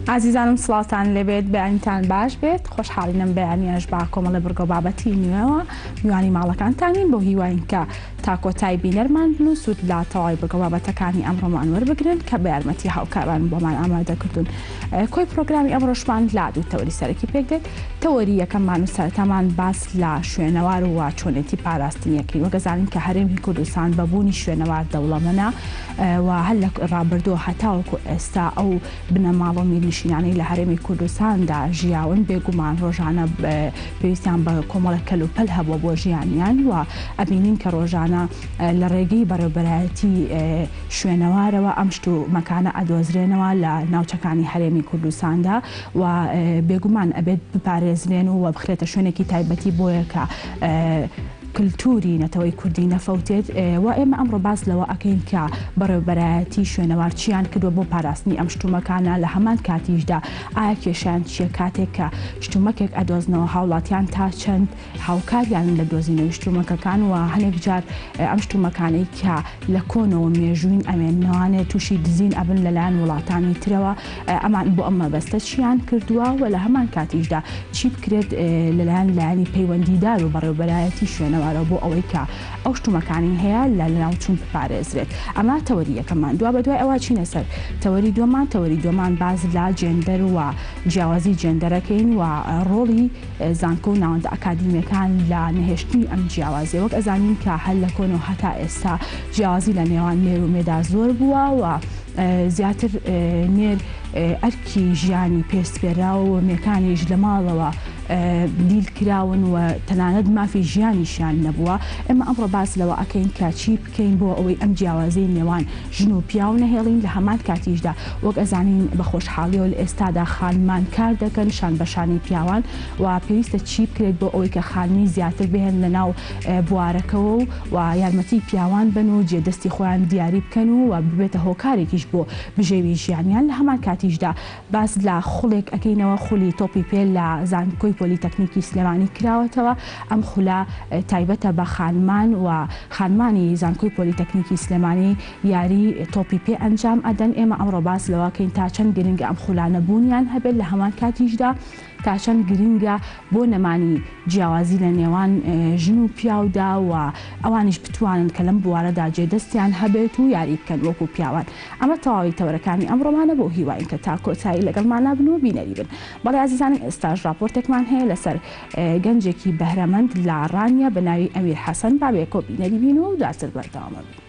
ئازیزانم سڵاوتان لێبێت بەیانیتان باش بێت خۆشحاڵینم بەیانیش با کۆمەڵە بڕگە و بابەتی نوێوە میوانی ماڵەکانتانین بۆ هیواین کە تا کۆتای بینەرمان بن و سوود لە تەواوی بڕگە و بابەتەکانی ئەمڕۆمان وەربگرن کە بە یارمەتی هاوکاران بۆمان ئامادە کردوون. کۆی پرۆگرامی ئەمڕۆشمان لە دوو تەوەری سەرەکی پێک دێت، تەوەری یەکەممان و سەرەتامان باس لە شوێنەوار و چۆنێتی پاراستنی ئەکەین. وەک ئەزانین کە هەرێمی کوردستان بە بوونی شوێنەوار دەوڵەمەنە و هەر لە ڕابردووە هەتاوەکو ئێستا ئەو بنەماڵە و میرنشینانەی لە هەرێمی کوردستاندا ژیاون بێگومان ڕۆژانە پێویستیان بە کۆمەڵێک کەلوپەل هەبووە بۆ ژیانیان و ئەبینین کە ڕۆژانە لە ڕێگەی بەڕێوبەرایەتی شوێنەوارەوە ئەم شت و مەکانە ئەدۆزرێنەوە لە ناوچەکانی هەرێمی کوردستاندا و بێگومان ئەبێت بپارێزرێن و بخرێتە شوێنێکی تایبەتی بۆیە کە کلتوری نەتەوەی کوردی نەفەوتێت و ئێمە ئەمڕۆ باس لەوە ئەکەین کە بەڕێوبەرایەتی شوێنەوار چیان کردوە بۆ پاراستنی ئەم شتومەکانە لە هەمان کاتیشدا ئایا کێشەیان چیە کاتێک کە شتومەکێک ئەدۆزنەوە هاوڵاتیان تا چەند هاوکاریانن لە دۆزینەوەی شتومەکەکان و هەنێک جار ئەم شتومەکانەی کە لە کۆنەوە مێژووین ئەمێننەوانێ تووشی دزین ئەبن لەلایەن وڵاتانی ترەوە ئەمان بۆ ئەم مەبەستە چیان کردووە و لە هەمان کاتیشدا چی بکرێت لەلایەن لایەنی پەیوەندیدار و بەڕێوبەرایەتی شوێنەوارەوە بۆ ئەوەی کە ئەو شتومەکانی هەیە لە لەناوچوون بپارێزرێت. ئەمە تەوەری یەکەممان. دوابەدوای ئەوە چینە سەر تەوەری دووەممان، تەوەری دووەممان باس لە جێندەر و جیاوازی جێندەرەکەین و ڕۆڵی زانکۆ و ناوەندە ئەکادیمیەکان لە نەهێشتنی ئەم جیاوازیە. وەک ئەزانین کە هەر لە کۆنەوە هەتا ئێستا جیاوازی لە نێوان نێر و مێدا زۆر بووە و زیاتر نێر ئەرکی ژیانی پێ سپێراوە و مێکانیش لە ماڵەوە دیل کراون و تەنانەت مافی ژیانیشیان نەبووە. ئێمە ئەمڕۆ باس لەوە ئەکەین کە چی بکەین بۆ ئەوەی ئەم جیاوازیەی نێوان ژن و پیاو نەهێڵین، لە هەمان کاتیشدا وەک ئەزانین بە خۆشحاڵیەوە لە ئێستادا خانمان کار دەکەن شان بە شانی پیاوان و پێویستە چی بکرێت بۆ ئەوەی کە خانمی زیاتر بهێننە ناو بوارەکەوە و و یارمەتی پیاوان بەن و جێ دەستی خۆیان دیاری بکەن و و ببێتە هۆکارێکیش بۆ بژێوی ژیانیان لە هەمان کاتیشدا باس لە خوڵێک ئەکەینەوە خولی تۆپی پێ لە زانکۆی پۆلیتەکنیکی سلێمانی کراوەتەوە ئەم خولە تایبەتە بە خانمان و خانمانی زانکۆی پۆلیتەکنیکی سلێمانی یاری تۆپی پێ ئەنجام ئەدەن ئێمە ئەمڕۆ باس لەوە کەین تا چەند گرنگە ئەم خولانە بوونیان هەبێت لە هەمان کاتیشدا تا چەند گرنگە بۆ نەمانی جیاوازی لە نێوان ژن و پیاودا و ئەوانیش بتوانن کە لەم بوارەدا جێدەستیان هەبێت و یاری بکەن وەکو پیاوان. ئەمە تەواوی تەوەرەکانی ئەمڕۆمانە بەو هیواین کە تا کۆتایی لەگەڵمانا بن و بینەری بن. بەڵێ ئازیزانم ئێستاش ڕاپۆرتێکمان هەیە لەسەر گەنجێکی بەهرەمەند لە ڕانیە بە ناوی ئەمیر حەسەن با بەیەکەوە بینەری بین و دواتر بەردەوام ئەبین.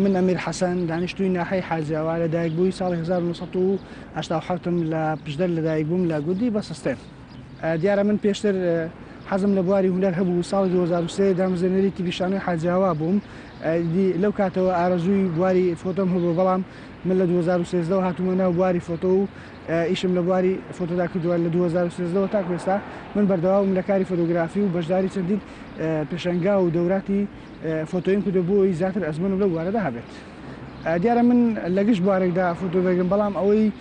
من ئەمیر حەسەن دانیشتووی ناحیەی حاجیاوا لەدایکبووی ساڵی 1987 م لە پشدەر لەدایکبووم لە گوندی بەسستێن. دیارە من پێشتر حەزم لە بواری هونەر هەبوو، ساڵی 2003 دامەزرێنەری تیپی شانۆی حاجیاوا بووم، ئیدی لەو کاتەوە ئارەزووی بواری فۆتۆم هەبوو، بەڵام من لە 2013 وە هاتوومە ناو بواری فۆتۆ و ئیشم لە بواری فۆتۆدا کردووە، لە 2013 وە تاکو ئێستا من بەردەوامم لە کاری فۆتۆگرافی و بەشداری چەندین پێشەنگا و دەوراتی فۆتۆیم کردووە بۆ ئەوەی زیاتر ئەزموونم لەو بوارەدا هەبێت. دیارە من لە گشت بوارێکدا فۆتۆ دەگرم، بەڵام ئەوەی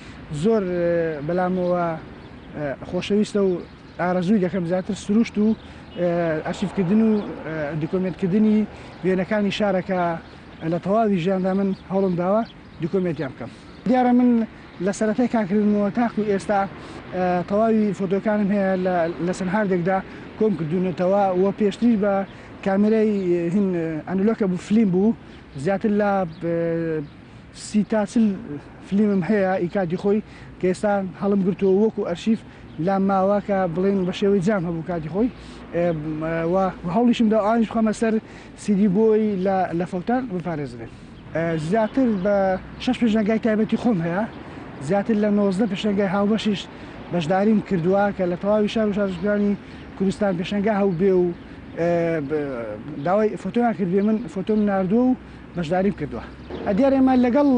زۆر بەلامەوە. خۆشەویستە و ئارەزووی دەکەم زیاتر سروشت و ئەرشیفکردن و دیکۆمێنتکردنی وێنەکانی شارە کە لە تەواوی ژیاندا من هەوڵم داوە دیکۆمێنتیان بکەم. دیارە من لە سەرەتای کارکردنمەوە تاکو ئێستا تەواوی فۆتۆکانم هەیە لە چەند هاردێکدا کۆم کردوونەتەوە و پێشتریش بە کامێرای هین ئەنلۆکە بوو فلیم بوو زیاتر لە 30 تا 40 فلیمم هەیە ئی کاتی خۆی کە ئێستا هەڵم گرتووە وەکو ئەرشیف لام ماوە کە بڵێن بە شێوەی جام هەبوو کاتی خۆی و هەوڵیشم دا ئەوانیش بخەمە سەر سیدی بۆی لە فەوتان بپارێزرێن. زیاتر بە شەش پێشانگای تایبەتی خۆم هەیە، زیاتر لە 19 پێشانگای هاوبەشیش بەشداریم کردووە کە لە تەواوی شار و شارۆچکەکانی کوردستان پێشانگا هەبووبێ و داوای فۆتۆیان کردبێ من فۆتۆم ناردووە و بەشداریم کردووە. دیارە ئێمە لەگەڵ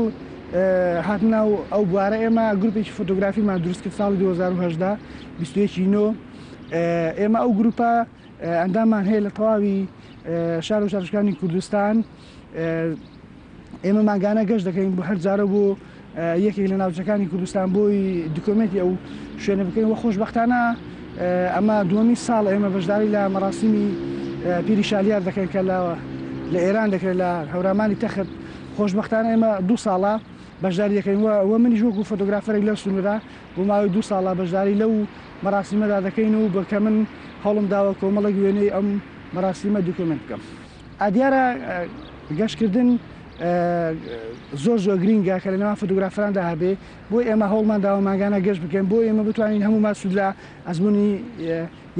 هاتنە ناو ئەو بوارە ئێمە گروپێکی فۆتۆگرافیمان دروست کرد ساڵی 2018 21 نۆ ئێمە ئەو گروپە ئەندامان هەیە لە تەواوی شار و شارۆچکانی کوردستان ئێمە مانگانە گەشت دەکەین بۆ هەر جارە بۆ یەکێک لە ناوچەکانی کوردستان بۆی دیکۆمێنتی ئەو شوێنە بکەین و خۆشبەختانە ئەمە دووەمین ساڵ ئێمە بەشداری لە مەراسیمی پیری شالیار دەکەین کە لە ئێران دەکرێت لە هەورامانی تەخت خۆشبەختانە ئێمە دوو ساڵە بەشداری دەکەین و منیش وەکو فۆتۆگرافەرێک لەو سنوورە بۆ ماوەی دوو ساڵە بەشداری لەو مەراسیمەدا دەکەین و بە کە من هەوڵم داوە کۆمەڵێک وێنەی ئەم مەراسیمە دیکۆمێنت بکەم. دیارە گەشتکردن زۆر زۆر گرینگە کە لە نێوان فۆتۆگرافەراندا هەبێ، بۆ ئێمە هەوڵمان داوە مانگانە گەشت بکەین بۆ ئێمە بتوانین هەموومان سوود لە ئەزموونی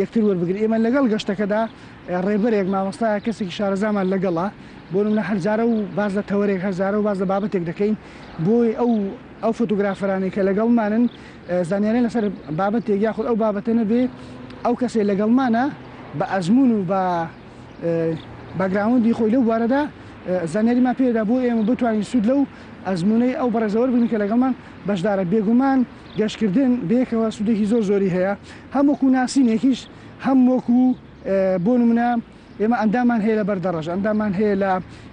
یەکتر وەربگرین. ئێمە لەگەڵ گەشتەکەدا ڕێبەرێک، مامۆستایەک، کەسێکی شارەزامان لەگەڵە، بۆ نموونە هەر جارە و باس لە تەوەرێک، هەر جارە و باس لە بابەتێک دەکەین، بۆی ئەو ئەو فۆتۆگرافەرانەی کە لەگەڵمانن زانیاریان لەسەر بابەتێک یاخود ئەو بابەتە نەبێ، ئەو کەسەی لەگەڵمانە بە ئەزموون و بە باکگراوندی خۆی لەو بوارەدا زانیاریمان پێدا بۆ ئێمە بتوانین سوود لەو ئەزموونەی ئەو بەڕێزە وەربگرین کە لەگەڵمان بەشدارە. بێگومان گەشتکردن بەیەکەوە سوودێکی زۆر زۆری هەیە، هەم وەکو ناسینێکیش هەم وەکو بۆ نمونە ئێمە ئەندامان هەیە لە بەردەڕەش، ئەندامان هەیە لە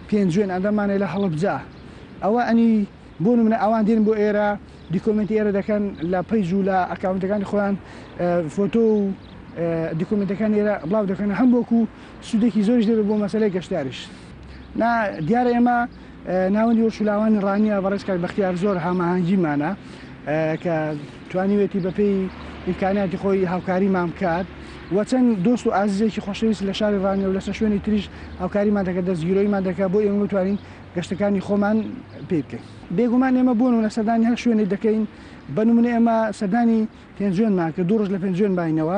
پێنجوێن، ئەندامان هەیە لە هەڵەبجە، ئەوە ئەنی بۆ نمونە ئەوان دێن بۆ ئێرە دیکۆمێنتی ئێرە دەکەن لە پەیج و لە ئەکاونتەکانی خۆیان فۆتۆ و دیکۆمێنتەکانی ئێرە بڵاو دەکەن هەم وەکو سوودێکی زۆریش دەبێت بۆ مەسەلەی گەشتیاریش. نا دیارە ئێمە ناوەندی وەرچولاوانی ڕانیە بەڕێز کاک بەختیار زۆر هاماهەنگیمانە کە توانیوێتی بەپێی ئیمکانیاتی خۆی هاوکاریمان بکات و چەند دۆست و ئازیزێکی خۆشەویست لە شاری ڕانیە و لەسەر شوێنی تریش هاوکاریمان دەکات دەستگیرۆیمان دەکات بۆ ئێمە بتوانین گەشتەکانی خۆمان پێ بکەین. بێگومان ئێمە بۆ نمونە سەردانی هەر شوێنێک دەکەین، بە نمونە ئێمە سەردانی پێنجوێنمان کرد، دوو ڕۆژ لە پێنجوێن ماینەوە،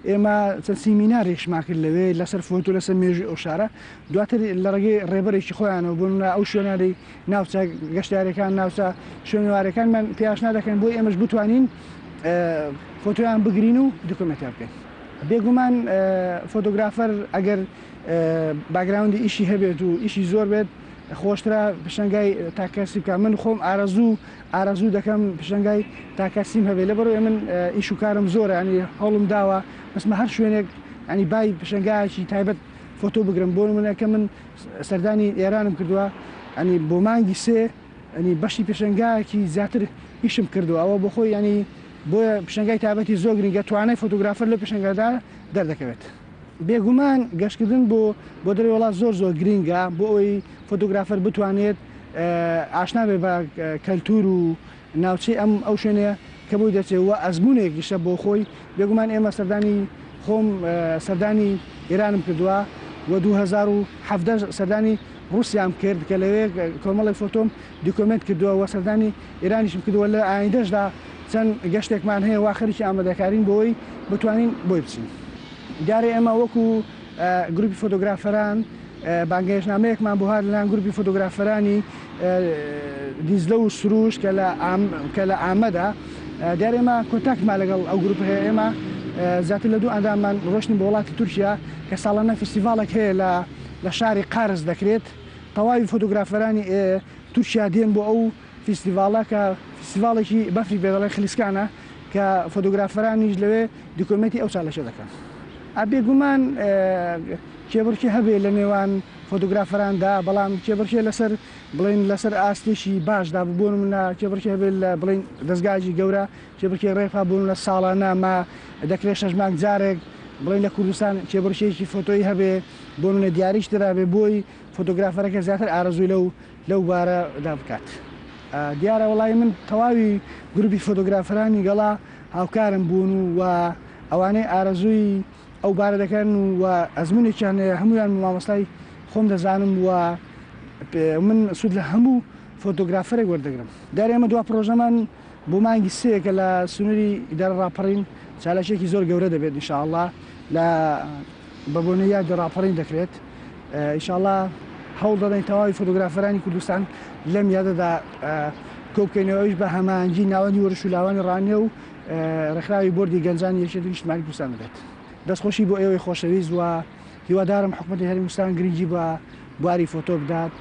ئێمە چەند سیمینارێکشمان کرد لەوێ لەسەر فۆتۆ لەسەر مێژووی ئەو شارە، دواتر لە ڕێگەی ڕێبەرێکی خۆیانەوە بۆ نمونە ئەو شوێنانەی ناوچە گەشتیاریەکان، ناوچە شوێنەوارەکانمان پێ ئاشنا دەکەن بۆی ئێمەش بتوانین فۆتۆیان بگرین و دیکۆمێنتیان بکەین. بێگومان فۆتۆگرافەر ئەگەر باکگراوندی ئیشی هەبێت و ئیشی زۆر بێت خۆشترە پیشەنگای تاکەسی بکە من خۆم ئارەزوو ئارەزوو دەکەم پیشەنگای تاکەسیم هەبێت لەبەرئەوەی من ئیش و کارم زۆرە ینی هەوڵم داوە بەسمە هەر شوێنێک ینی بای پیشەنگایەکی تایبەت فۆتۆ بگرم بۆ نمونە کە من سەردانی ئێرانم کردووە ینی بۆ مانگی سێ ینی بەشی پیشەنگایەکی زیاتر ئیشم کردووە ئەوە بۆ خۆی ینی بۆیە پیشەنگای تایبەتی زۆر گرنگە توانای فۆتۆگرافەر لەو پیشەنگادا دەردەکەوێت. بێگومان گەشتکردن بۆ بۆ دەرەوەی وڵات زۆر زۆر گرینگە بۆ ئەوەی فۆتۆگرافەر بتوانێت ئاشنا بێت بە کەلتور و ناوچەی ئەم ئەو شوێنەیە کە بۆی دەچێت و ئەزموونێکیشە بۆ خۆی بێگومان ئێمە سەردانی خۆم سەردانی ئێرانم کردووە و 2017 سەردانی ڕووسیام کرد کە لەوێ کۆمەڵێک فۆتۆم دیکۆمێنت کردووە و سەردانی ئێرانیشم کردووە لە ئایندەشدا چەند گەشتێکمان هەیە وا خەریکی ئامادەکارین بۆی بتوانین بۆی بچین. دیارە ئێمە وەکو گروپی فۆتۆگرافەران بانگهێشتنامەیەکمان بۆ هات لەلایەن گروپی فۆتۆگرافەرانی دیجلە و سروش کە لە کە لە ئامەدە دیارە ئێمە کۆنتاکتمان لەگەڵ ئەو گروپە هەیە ئێمە زیاتر لە دوو ئەنداممان ڕۆشتین بۆ وڵاتی تورکیا کە ساڵانە فیستیڤاڵێک هەیە لە لە شاری قارس دەکرێت تەواوی فۆتۆگرافەرانی تورکیا دێن بۆ ئەو فیستیڤاڵە کە فیستیڤاڵێکی بەفری پێ دەڵێن خلیسکانە کە فۆتۆگرافەرانیش لەوێ دیکۆمێنتی ئەو چالاکیە دەکەن. بێگومان کێبڕکێ هەبێ لە نێوان فۆتۆگرافەراندا، بەڵام کێبڕکێ لەسەر بڵێین لەسەر ئاستێکی باشدا بوو، بۆ نمونە کێبڕکێ هەبێت لە بڵێین دەزگایەکی گەورە کێبڕکێ ڕێکخا، بۆ نمونە ساڵانە ما دەکرێت شەش مانگ جارێک بڵێین لە کوردستان کێبڕکێیەکی فۆتۆیی هەبێ، بۆ نمونە دیاریش درابێ بۆی فۆتۆگرافەرەکە زیاتر ئارەزووی لەو لەو بوارەدا بکات. دیارە وەڵایی من تەواوی گروپی فۆتۆگرافەرانی گەڵا هاوکارم بوون و ئەوانەی ئارەزووی ئەو بارە دەکەن و ئەزموونێکیان هەیە هەموویان مامۆستای خۆم دەزانم و من سوود لە هەموو فۆتۆگرافەرێک وەردەگرم. دیارە ئێمە دوا پڕۆژەمان بۆ مانگی سێ کە لە سنووری ئیدارە ڕاپەڕین چالاکییەکی زۆر گەورە دەبێت ان شاء اللە لە بە بۆنەی یادی ڕاپەڕین دەکرێت ان شاء اللە هەوڵ دەدەین تەواوی فۆتۆگرافەرانی کوردستان لەم یادەدا کۆبکەینەوە ئەویش بە هەماهەنگی ناوەندی وەرزش و لاوانی ڕانیە و ڕێکخراوی بۆردی گەنجانی یەکێتی نیشتمانی کوردستان دەبێت. دەستخۆشی بۆ ئێوەی خۆشەویست و هیوادارم حکومەتی هەرێمی کوردستان گرنگی بە بواری فۆتۆ بدات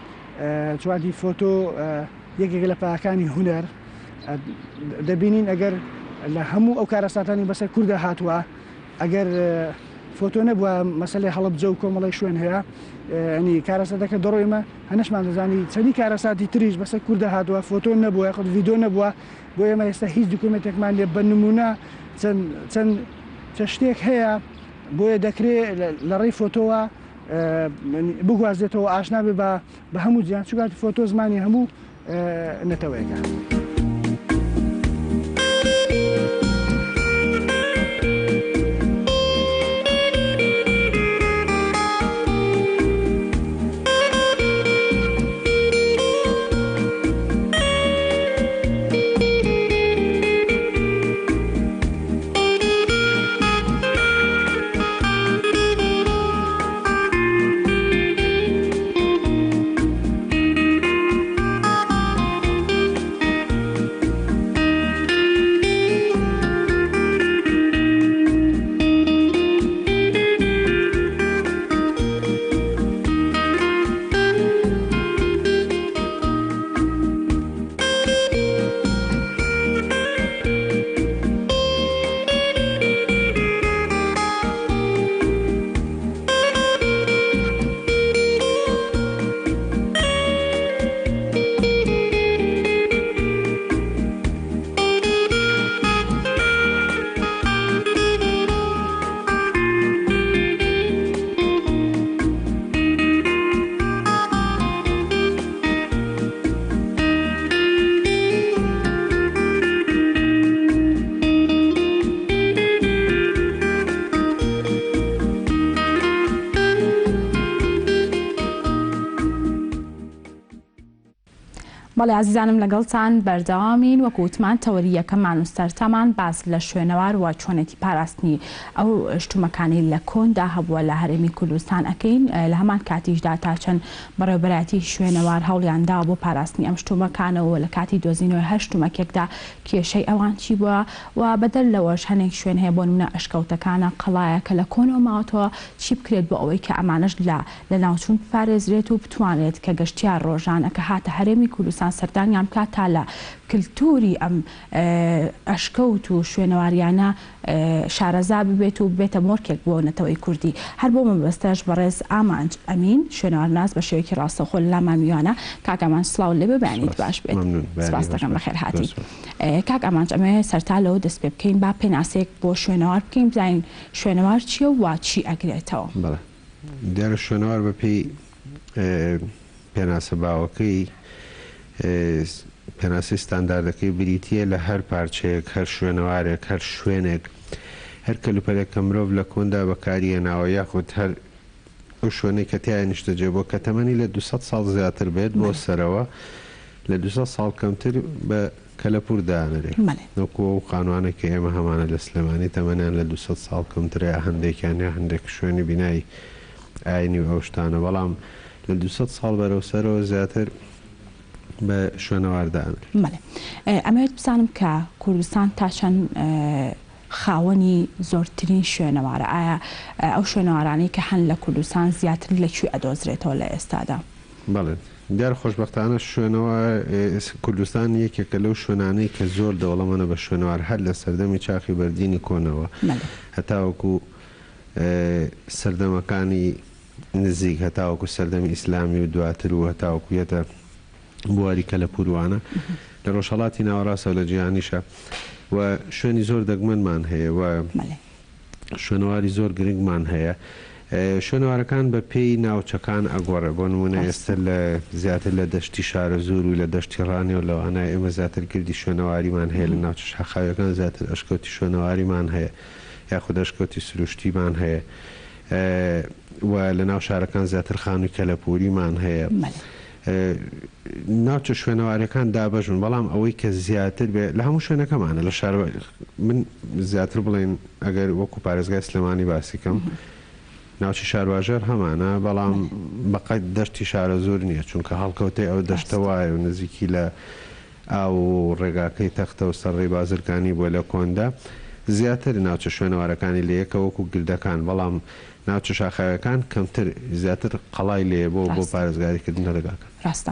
چوانتی فۆتۆ یەکێکە لە پایەکانی هونەر دەبینین ئەگەر لە هەموو ئەو کارەساتانی بەسەر کووردا هاتووە ئەگەر فۆتۆ نەبووە مەسلەی هەڵبجە و کۆمەڵی شوێن هەیە ئەنی کارەساتەکە دەڕۆیمە هەنەشمان دەزانی چەندی کارەساتی تریش بەسەر کووردا هاتووە فۆتۆ نەبووە خود ڤیدۆ نەبووە بۆ ئێمە ئێستا هیچ دکومێنتێکمان نیە بە نمونە چەند چەند چەند شتێک هەیە بۆیە دەکرێ لە ڕێی فۆتۆوە بگوازێتەوە ئاشنا بێ بە بە هەموو جیهان چونکە فۆتۆ زمانی هەموو نەتەوەیەکە. بەڵێ ئازیزانم لەگەڵتان بەردەوامین وەکو وتمان تەوەری یەکەممان و سەرتامان باس لە شوێنەوار و چۆنێتی پاراستنی ئەو شتومەکانەی لە کۆندا هەبووە لە هەرێمی کوردستان ئەکەین لە هەمان کاتیشدا تا چەند بەڕێوەبەرایەتی شوێنەوار هەوڵیان داوە بۆ پاراستنی ئەم شتومەکانە و لە کاتی دۆزینەوەی هەر شتومەکێکدا کێشەی ئەوان چی بووە و بەدەر لەوەش هەنێک شوێن هەیە بۆ نمونە ئەشکەوتەکانە قەڵایە کە لە کۆنەوە ماوەتەوە چی بکرێت بۆ ئەوەی کە ئەمانەش لە لەناوچوون بپارێزرێت و بتوانرێت کە گەشتیار ڕۆژانە کە هاتە هەرێمی کوردستان سەردانیان بکات تا لە کلتوری ئەم ئەشکەوت و شوێنەواریانە شارەزا ببێت و ببێتە مۆرکێک بۆ نەتەوەی کوردی. هەر بەو مەبەستەش بەڕێز ئامانج ئەمین، شوێنەوارناس بە شێوەیەکی ڕاستەوخۆ لە لامان میوانە. کاک ئامانج سڵاوت لێ بێ بەیانیت باش بێت. سپاست دەکەم بەخێر هاتی. کاک ئامانج ئەمەوێ سەرتا لەوە دەست پێ بکەین با پێناسەیەک بۆ شوێنەوار بکەین بزانین شوێنەوار چییە و چی ئەگرێتەوە؟ بەڵێ دیارە شوێنەوار بە پێی پێناسە باوەکەی پێناسەی ستانداردەکەی بریتییە لە هەر پارچەیەک، هەر شوێنەوارێک، هەر شوێنێک، هەر کەلوپەلێک کە مرۆڤ لە کۆندا بەکاری هێناوە یاخود هەر ئەو شوێنەی کە تیایا نیشتەجێ بووە کە تەمەنی لە 200 ساڵ زیاتر بێت بۆ سەرەوە لە 200 ساڵ کەمتر بە کەلەپوور دانرێ. وەکو ئەو خانوانەی کە ئێمە هەمانە لە سلێمانی تەمەنیان لە 200 ساڵ کەمترە یا هەندێکیان یا هەندێک شوێنی بینای ئاینی و ئەو شتانە بەڵام لە 200 ساڵ بەرەو سەرەوە زیاتر بە شوێنەوار دانرێت. بەڵێ ئەمەوێت بزانم کە کوردستان تا چەند خاوەنی زۆرترین شوێنەوارە؟ ئایا ئەو شوێنەوارانەی کە هەن لە کوردستان زیاتر لە کوێ ئەدۆزرێتەوە لە ئێستادا؟ بەڵێ دیارە خۆشبەختانە شوێنەوار کوردستان یەکێکە لەو شوێنانەی کە زۆر دەوڵەمەنە بە شوێنەوار هەر لە سەردەمی چاخی بەردینی کۆنەوە هەتاوەکو سەردەمەکانی. نزیک هەتاوەکو سەردەمی ئیسلامی و دواتر و هەتاوەکو یەتە بواری کەلەپوور وانە لە ڕۆژهەڵاتی ناوەڕاستەوە لە جیهانیشە و شوێنی زۆر دەگمەنمان هەیە و شوێنەواری زۆر گرنگمان هەیە. شوێنەوارەکان بە پێی ناوچەکان ئەگۆڕێ بۆ نموونە ئێستە لە زیاتر لە دەشتی شارەزوور و لە دەشتی ڕانیە و لەوانە ئێمە زیاتر گردی شوێنەواریمان هەیە لە ناوچە شاخاویەکان زیاتر ئەشکەوتی شوێنەواریمان هەیە یاخود ئەشکەوتی سروشتیمان هەیە و لە ناو شارەکان زیاتر خانووی کەلەپووریمان هەیە. ناوچە شوێنەواریەکان دابەش بن بەڵام ئەوەی کە زیاتر بێ لە هەموو شوێنەکەمانە لە شار من زیاتر بڵێن ئەگەر وەکو پارێزگای سلێمانی باسی کەم ناوچی شارباژێڕ هەمانە بەڵام بەقەد دەشتی شارەزوور نییە چونکە هەڵکەوتەی ئەو دەشتە وایە و نزیکی لە ئاو و ڕێگاکەی تەختە و سەرڕێی بازرگانی بووە لە کۆندا زیاتر ناوچە شوێنەوارەکانی لێیە کە وەکو گردەکان بەڵام ناوچە شاخاویەکان کەمتر زیاتر قەڵای لێیە بۆ بۆ پارێزگاری کردن لە ڕێگاکان. ڕاستە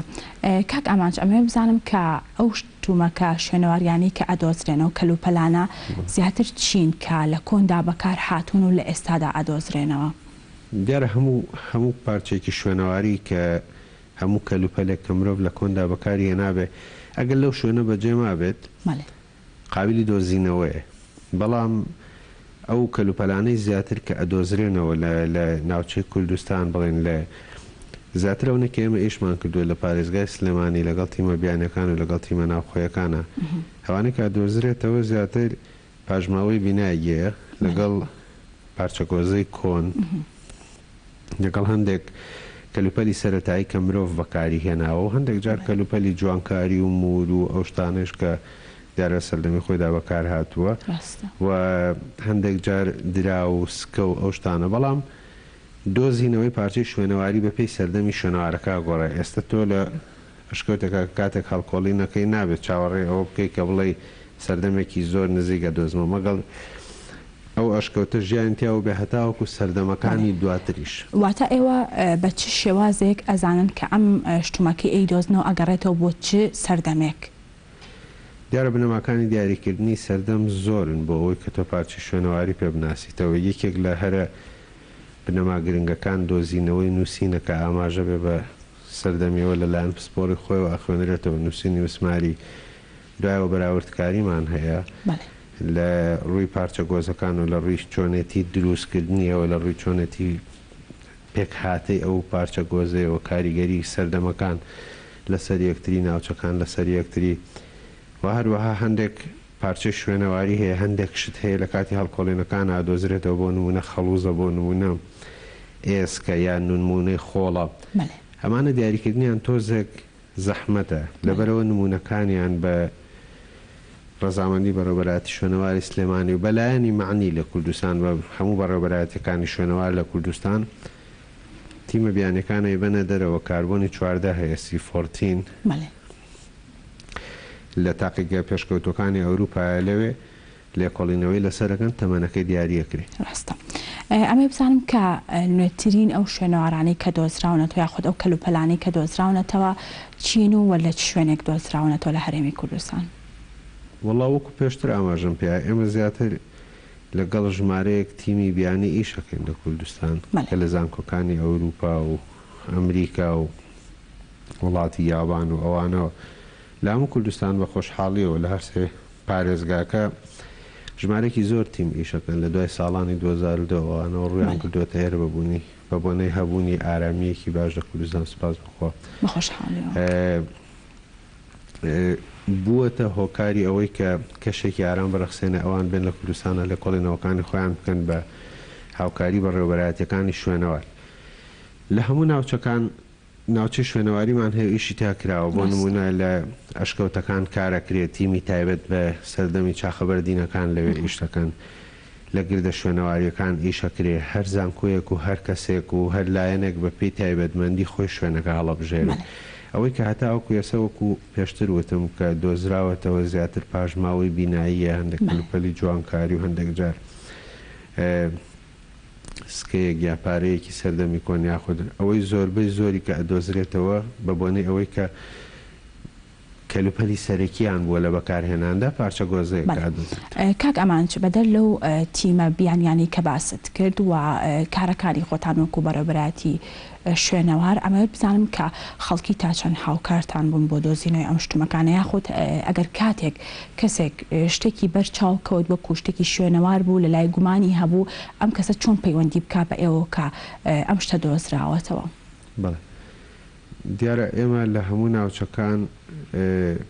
کاک ئامانج ئەمەوێ بزانم کە ئەو شتومەکە شوێنەواریانەی کە ئەدۆزرێنەوە کەلوپەلانە زیاتر چین کە لە کۆندا بەکار هاتوون و لە ئێستادا ئەدۆزرێنەوە؟ دیارە هەموو هەموو پارچەیەکی شوێنەواری کە هەموو کەلوپەلێک کە مرۆڤ لە کۆندا بەکاری هێنابێ ئەگەر لەو شوێنە بەجێ مابێت قابیلی دۆزینەوەیە بەڵام ئەو کەلوپەلانەی زیاتر کە ئەدۆزرێنەوە لە لە ناوچەی کوردستان بڵێن لە زیاتر ئەونە کە ئێمە ئیشمان کردووە لە پارێزگای سلێمانی لەگەڵ تیمە بیانیەکان و لەگەڵ تیمە ناوخۆیەکانا ئەوانەی کە ئەدۆزرێتەوە زیاتر پاشماوەی بینایەیە لەگەڵ پارچە گۆزەی کۆن لەگەڵ هەندێک کەلوپەلی سەرەتایی کە مرۆڤ بەکاری هێناوە و هەندێک جار کەلوپەلی جوانکاری و موور و ئەو شتانەیش کە دیارە لە سەردەمی خۆیدا بەکار هاتووە و هەندێک جار دراو و سکە و ئەو شتانە بەڵام دۆزینەوەی پارچەی شوێنەواری بەپێی سەردەمی شوێنەوارەکە ئەگۆڕێ ئێستە تۆ لە ئەشکەوتێکە کاتێک هەڵکۆڵین ئەکەی نابێت چاوەڕێی ئەوە بکەی کە بڵێی سەردەمێکی زۆر نزیک ئەدۆزمەوە مەگەڵ ئەو ئەشکەوتە ژیانی تیا بووبێ هەتاوەکو سەردەمەکانی دواتریش. واتە ئێوە بە چ شێوازێک ئەزانن کە ئەم شتومەکەی ئەیدۆزنەوە ئەگەڕێتەوە بۆ چ سەردەمێک؟ دیارە بنەماکانی دیاریکردنی سەردەم زۆرن بۆ ئەوەی کە تۆ پارچەی شوێنەواری پێ بناسیتەوە، یەکێک لە هەرە بنەما گرنگەکان دۆزینەوەی نووسینە کە ئاماژە بێ بە سەردەمیەوە لە لایەن پسپۆڕی خۆیەوە ئەخوێنرێتەوە، نووسینی مسماری، دوایەوە بەراوردکاریمان هەیە لە ڕووی پارچە گۆزەکان و لە ڕووی چۆنێتی دروستکردنیەوە، لە ڕووی چۆنێتی پێکهاتەی ئەو پارچە گۆزەیەوە، کاریگەری سەردەمەکان لەسەر یەکتری، ناوچەکان لەسەر یەکتری و هەروەها هەندێک پارچەی شوێنەواری هەیە، هەندێک شت هەیە لە کاتی هەڵکۆڵینەکانا ئەدۆزرێتەوە، بۆ نموونە خەڵووزە، بۆ نموونە ئێسکە یان نموونەی خۆڵە، ئەمانە دیاریکردنیان تۆزێک زەحمەتە، لەبەرئەوە نموونەکانیان بە ڕەزامەندی بەڕێوەبەرایەتی شوێنەواری سلێمانی و بە لایەنی مەعنی لە کوردستان بە هەموو بەڕێوەبەرایەتیەکانی شوێنەوار لە کوردستان تیمە بیانیەکان ئەیبەنە دەرەوە، کاربۆنی 14 هەیە سی فۆرتین. لە تاقیگە پێشکەوتووەکانی ئەوروپایە لەوێ لێکۆڵینەوەی لەسەر ئەکەن تەمەنەکەی دیاری ئەکرێ. ڕاستە. ئەمەوێ بزانم کە نوێترین ئەو شوێنەوارانەی کە دۆزراونەتەوە یاخود ئەو کەلوپەلانەی کە دۆزراونەتەوە چین و وە لە چ شوێنێک دۆزراونەتەوە لە هەرێمی کوردستان؟ وەڵا وەکو پێشتر ئاماژەم پێیا ئێمە زیاتر لە گەڵ ژمارەیەک تیمی بیانی ئیش ئەکەین لە کوردستان کە لە زانکۆکانی ئەوروپا و ئەمریکا و وڵاتی یابان و ئەوانەوە لە هەموو کوردستان بە خۆشحاڵیەوە لە هەرسێ پارێزگاکە ژمارەیەکی زۆر تیم ئیشەکەن لە دوای ساڵانی 2002 ئەوانەوە ڕوویان کردووەتە ئێرە بە بوونی بە بۆنەی هەبوونی ئارامییەکی باش لە کوردستان سوپاس بۆ خوا بە خۆشحاڵیەوە. بووەتە هۆکاری ئەوەی کە کەشێکی ئارام بڕەخسێنێ ئەوان بێن لە کوردستانا لێکۆڵینەوەکانی خۆیان بکەن بە هاوکاری بەڕێوەبەرایەتیەکانی شوێنەوار لە هەموو ناوچەکان ناوچەی شوێنەواریمان هەیە و ئیشی تیا کراوە، بۆ نموونە لە ئەشکەوتەکان کار ئەکرێ، تیمی تایبەت بە سەردەمی چاخە بەردینەکان لەوێ ئیش دەکەن، لە گردە شوێنەوارییەکان ئیش ئەکرێ، هەر زانکۆیەک و هەر کەسێک و هەر لایەنێک بە پێی تایبەتمەندی خۆی شوێنەکە هەڵەبژێرێ. ئەوەی کە هەتاوەکو ئێستا وەکو پێشتر وتم کە دۆزراوەتەوە زیاتر پاشماوەی بیناییە، هەندێک کەلوپەلی جوانکاری و هەندێک جار سکەیەک یا پارەیەکی سەردەمی کۆن یاخود ئەوەی زۆربەی زۆری کە ئەدۆزرێتەوە بە بۆنەی ئەوەی کە. کەلوپەلی سەرەکییان بووە لە بەکارهێناندا پارچە گۆزەیەک بەڵێ ئەدۆزێتەوە. کاک ئامانج بەدەر لەو تیمە بیانیانەی کە باست کرد و کارەکانی خۆتان وەکو بەڕێوەبەرایەتی شوێنەوار ئەمەوێت بزانم کە خەڵکی تا چەند هاوکارتان بوون بۆ دۆزینەوەی ئەم شتومەکانە یاخود ئەگەر کاتێک کەسێک شتێکی بەر چاو کەوت وەکو شتێکی شوێنەوار بوو لەلای گومانی هەبوو ئەم کەسە چۆن پەیوەندی بکا بە ئێوە کە ئەم شتە دۆزراوەتەوە؟ بەڵێ دیارە ئێمە لە هەموو ناوچەکان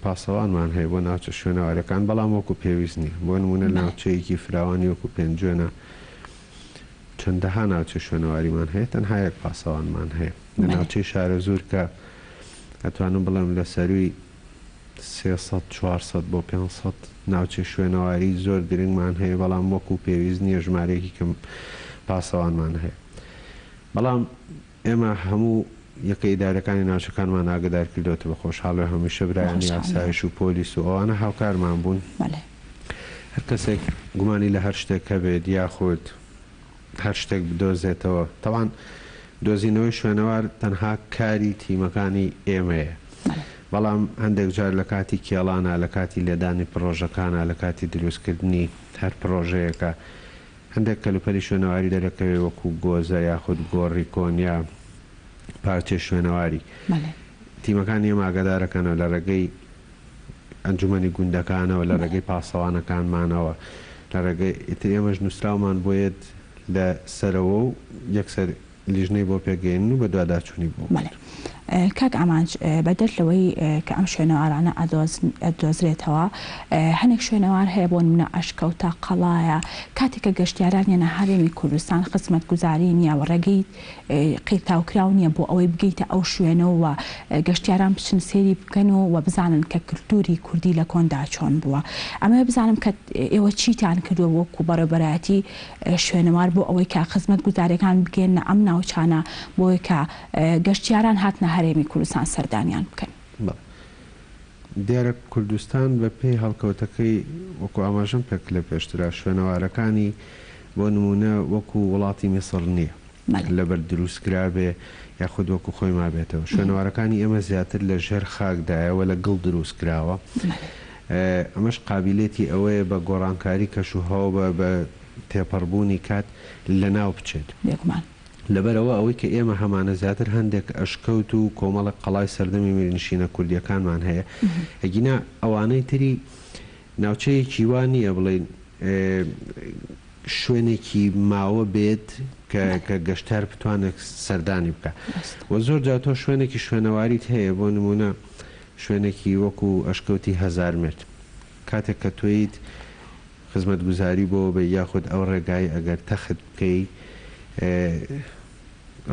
پاسەوانمان هەیە بۆ ناوچە شوێنەوارەکان بەڵام وەکو پێویست نییە بۆ نموونە ناوچەیەکی فراوانی وەکو پێنجوێنە چەندەها ناوچەی شوێنەواریمان هەیە تەنها یەک پاسەوانمان هەیە لە ناوچەی شارەزوور کە ئەتوانم بڵێم لە سەرووی 300 400 بۆ 500 ناوچەی شوێنەواری زۆر گرنگمان هەیە بەڵام وەکو پێویست نییە ژمارەیەکی کەم پاسەوانمان هەیە بەڵام ئێمە هەموو یەکە ئیدارەکانی ناوچەکانمان ئاگەدار کردۆتە بە خۆشحاڵی هەمیشە برایانی ئاسایش و پۆلیس و ئەوانە هاوکارمان بوون. هەر کەسێک گومانی لە هەر شتێک هەبێت یاخود هەر شتێک بدۆزێتەوە، تەبعەن دۆزینەوەی شوێنەوار تەنها کاری تیمەکانی ئێمەیە، بەڵام هەندێک جار لە کاتی کێڵانا، لە کاتی لێدانی پڕۆژەکانا، لە کاتی دروستکردنی هەر پڕۆژەیەکا هەندێک کەلوپەلی شوێنەواری دەرەکەوێت وەکو گۆزە یاخود گۆڕی کۆن یا پارچەی شوێنەواری، تیمەکانی ئێمە ئاگادارەکەنەوە لە ڕێگەی ئەنجومەنی گوندەکانەوە، لە ڕێگەی پاسەوانەکانمانەوە، لە ڕێگەی ئیتر ئێمەش نووسراومان بۆ یەت لە سەرەوە و یەکسەر لیژنەی بۆ پێکگەیەنن و بەدواداچوونی بۆ بەڵێ کاک ئامانج بەدەر لەوەی کە ئەم شوێنەوارانە ئەدۆزرێتەوە هەنێک شوێنەوار هەیە بۆ نمونە ئەشکەوتە قەڵایە کاتێک کە گەشتیاران یەنە هەرێمی کوردستان خزمەتگوزاری نییە و ڕێگەی قیرتاوکراو نییە بۆ ئەوەی بگەیتە ئەو شوێنە و گەشتیاران بچن سەیری بکەن و و بزانن کە کلتوری کوردی لە کۆندا چۆن بووە. ئەمەوێ بزانم کە ئێوە چیتان کردووە وەکو بەڕێوبەرایەتی شوێنەوار بۆ ئەوەی کە خزمەتگوزاریەکان بگەیەننە ئەم ناوچانە بۆی کە گەشتیاران هاتنە هەرێمی کوردستان سەردانیان بکەن. بەڵێ. دیارە کوردستان بە پێی هەڵکەوتەکەی وەکو ئاماژەم پێ کرد لە پێشترا شوێنەوارەکانی بۆ نموونە وەکو وڵاتی میسڕ نییە لە بەرد دروست کرابێ یاخود وەکو خۆی مابێتەوە شوێنەوارەکانی ئێمە زیاتر لە ژێر خاکدایە و لە گڵ دروست کراوە ئەمەش قابیلێتی ئەوەیە بە گۆڕانکاری کەش و هەوا بە بە تێپەڕبوونی کات لەناو بچێت. بێگومان. لەبەرئەوە ئەوەی کە ئێمە هەمانە زیاتر هەندێک ئەشکەوت و کۆمەڵێک قەڵای سەردەمی میرنشینە کوردییەکانمان هەیە، ئەگینا ئەوانەی تری ناوچەیەکی وا نییە بڵێین شوێنێکی ماوە بێت کە کە گەشتیار بتوانێت سەردانی بکا و زۆر جار تۆ شوێنێکی شوێنەواریت هەیە بۆ نموونە شوێنێکی وەکو ئەشکەوتی هەزارمێرد کاتێک کە تۆیت خزمەتگوزاری بۆ بەی یاخود ئەو ڕێگای ئەگەر تەخت بکەی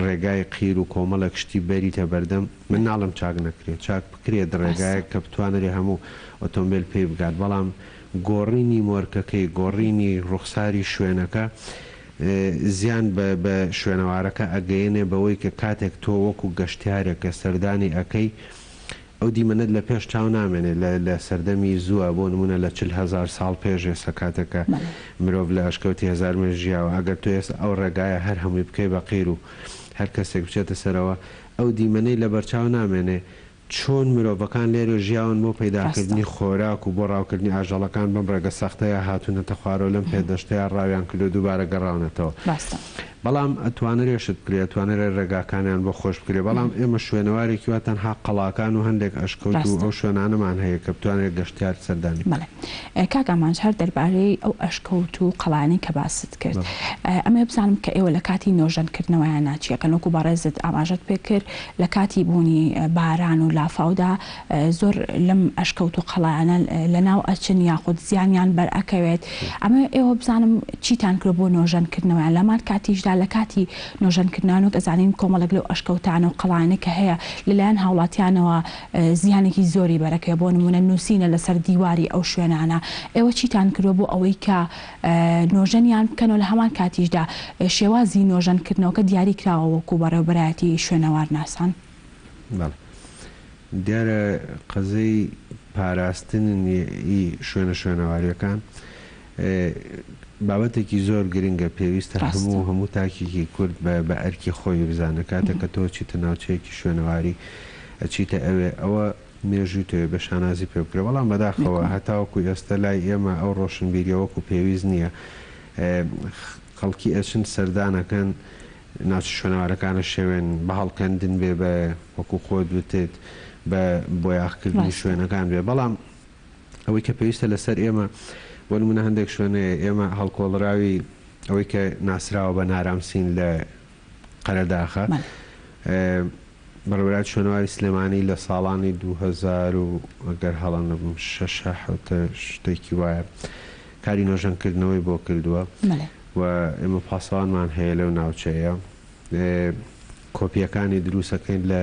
ڕێگای قیر و کۆمەڵێک شتی بەریتە بەردەم من ناڵێم چاک نەکرێت چاک بکرێت ڕێگایەک کە بتوانرێ هەموو ئۆتۆمبێل پێی بگات بەڵام گۆڕینی مۆرکەکەی گۆڕینی ڕوخساری شوێنەکە زیان بە بە شوێنەوارەکە ئەگەیەنێ بەوەی کە کاتێک تۆ وەکو گەشتیارێک کە سەردانی ئەکەی ئەو دیمەنەت لە پێش چاو نامێنێ لە لە سەردەمی زووە بۆ نموونە لە 40 هەزار ساڵ پێش ئێستا کاتێک کە مرۆڤ لە ئەشکەوتی هەزارمێ ژیاوە ئەگەر تۆ ئێستا ئەو ڕێگایە هەر هەمووی بکەی بە قیر و هەر کەسێک بچێتە سەرەوە ئەو دیمەنەی لە بەرچاو نامێنێ چۆن مرۆڤەکان لێرە ژیاون بۆ پەیداکردنی خۆراک و بۆ ڕاوکردنی ئاژەڵەکان بەم ڕێگە سەختەیا هاتوونەتە خوارەوە لەم پێدەشتەیا ڕاویان کردووە دووبارە گەڕاونەتەوە. بەڵام ئەتوانرێ شت بکرێ ئەتوانرێ ڕێگاکانیان بۆ خۆش بکرێ بەڵام ئێمە شوێنەوارێکی وا تەنها قەڵاکان و هەندێک ئەشکەوت و ئەو شوێنانەمان هەیە کە بتوانرێ گەشتیار سەردانی بکات. بەڵێ کاک ئامانج هەر دەربارەی ئەو ئەشکەوت و قەڵایانەی کە باست کرد ئەمەوێ بزانم کە ئێوە لە کاتی نۆژەن کردنەوەیانا چی ئەکەن وەکو بەڕێزت ئاماژەت پێ کرد لە کاتی بوونی باران و لافاودا زۆر لەم ئەشکەوت و قەڵایانە لەناو ئەچن یاخود زیانیان بەر ئەکەوێت ئەمەوێ ئێوە بزانم چیتان کردوە بۆ نۆژەن کردنەوەیان لەمان کاتیشدا لە کاتی نۆژەن کردنەوەیان وەک ئەزانین کۆمەڵێک لەو ئەشکەوتانە و قەڵایانەی کە هەیە لەلایەن هاوڵاتیانەوە زیانێکی زۆری بەرەکەوێت بۆ نمونە نوسینە لەسەر دیواری ئەو شوێنانە ئێوە چیتان کردوە بۆ ئەوەی کە نۆژەنیان بکەنەوە لە هەمان کاتیشدا شێوازی نۆژەن کردنەوەکە دیاری کراوە وەکو بەڕێوەبەرایەتی شوێنەوارناسان؟ بەڵێ دیارە قەزەی پاراستنی شوێنە شوێنەواریەکان بابەتێکی زۆر گرنگە پێویستە هەموو هەموو تاکێکی کورد بە بە ئەرکی خۆی بزانێت کاتێک کە تۆ چیتە ناوچەیەکی شوێنەواری ئەچیتە ئەوێ ئەوە. مێژووی تۆیە بێ شانازی پێ بکرێ بەڵام بەداخەوە هەتاوەکو ئێستا لای ئێمە ئەو ڕۆشنبیریە وەکو پێویست نییە خەڵکی ئەچن سەردانەکەن ناوچە شوێنەوارەکانە شێوێن بە هەڵکەندن بێ بە وەکو خۆت وتت بە بۆیاخکردنی شوێنەکان بێ بەڵام ئەوەی کە پێویستە لەسەر ئێمە بۆ نمونە هەندێک شوێن هەیە ئێمە هەڵکۆڵراوی ئەوەی کە ناسراوە بە نارامسین لە قەرەداخە بەڕێوەبەرایەتی شوێنەواری سلێمانی لە ساڵانی 2000 و ئەگەر هەڵە نەبم شەش حەوتە شتێکی وایە کاری نۆژەنکردنەوەی بۆ کردووە و ئێمە پاسەوانمان هەیە لەو ناوچەیە کۆپییەکانی دروستەکەین لە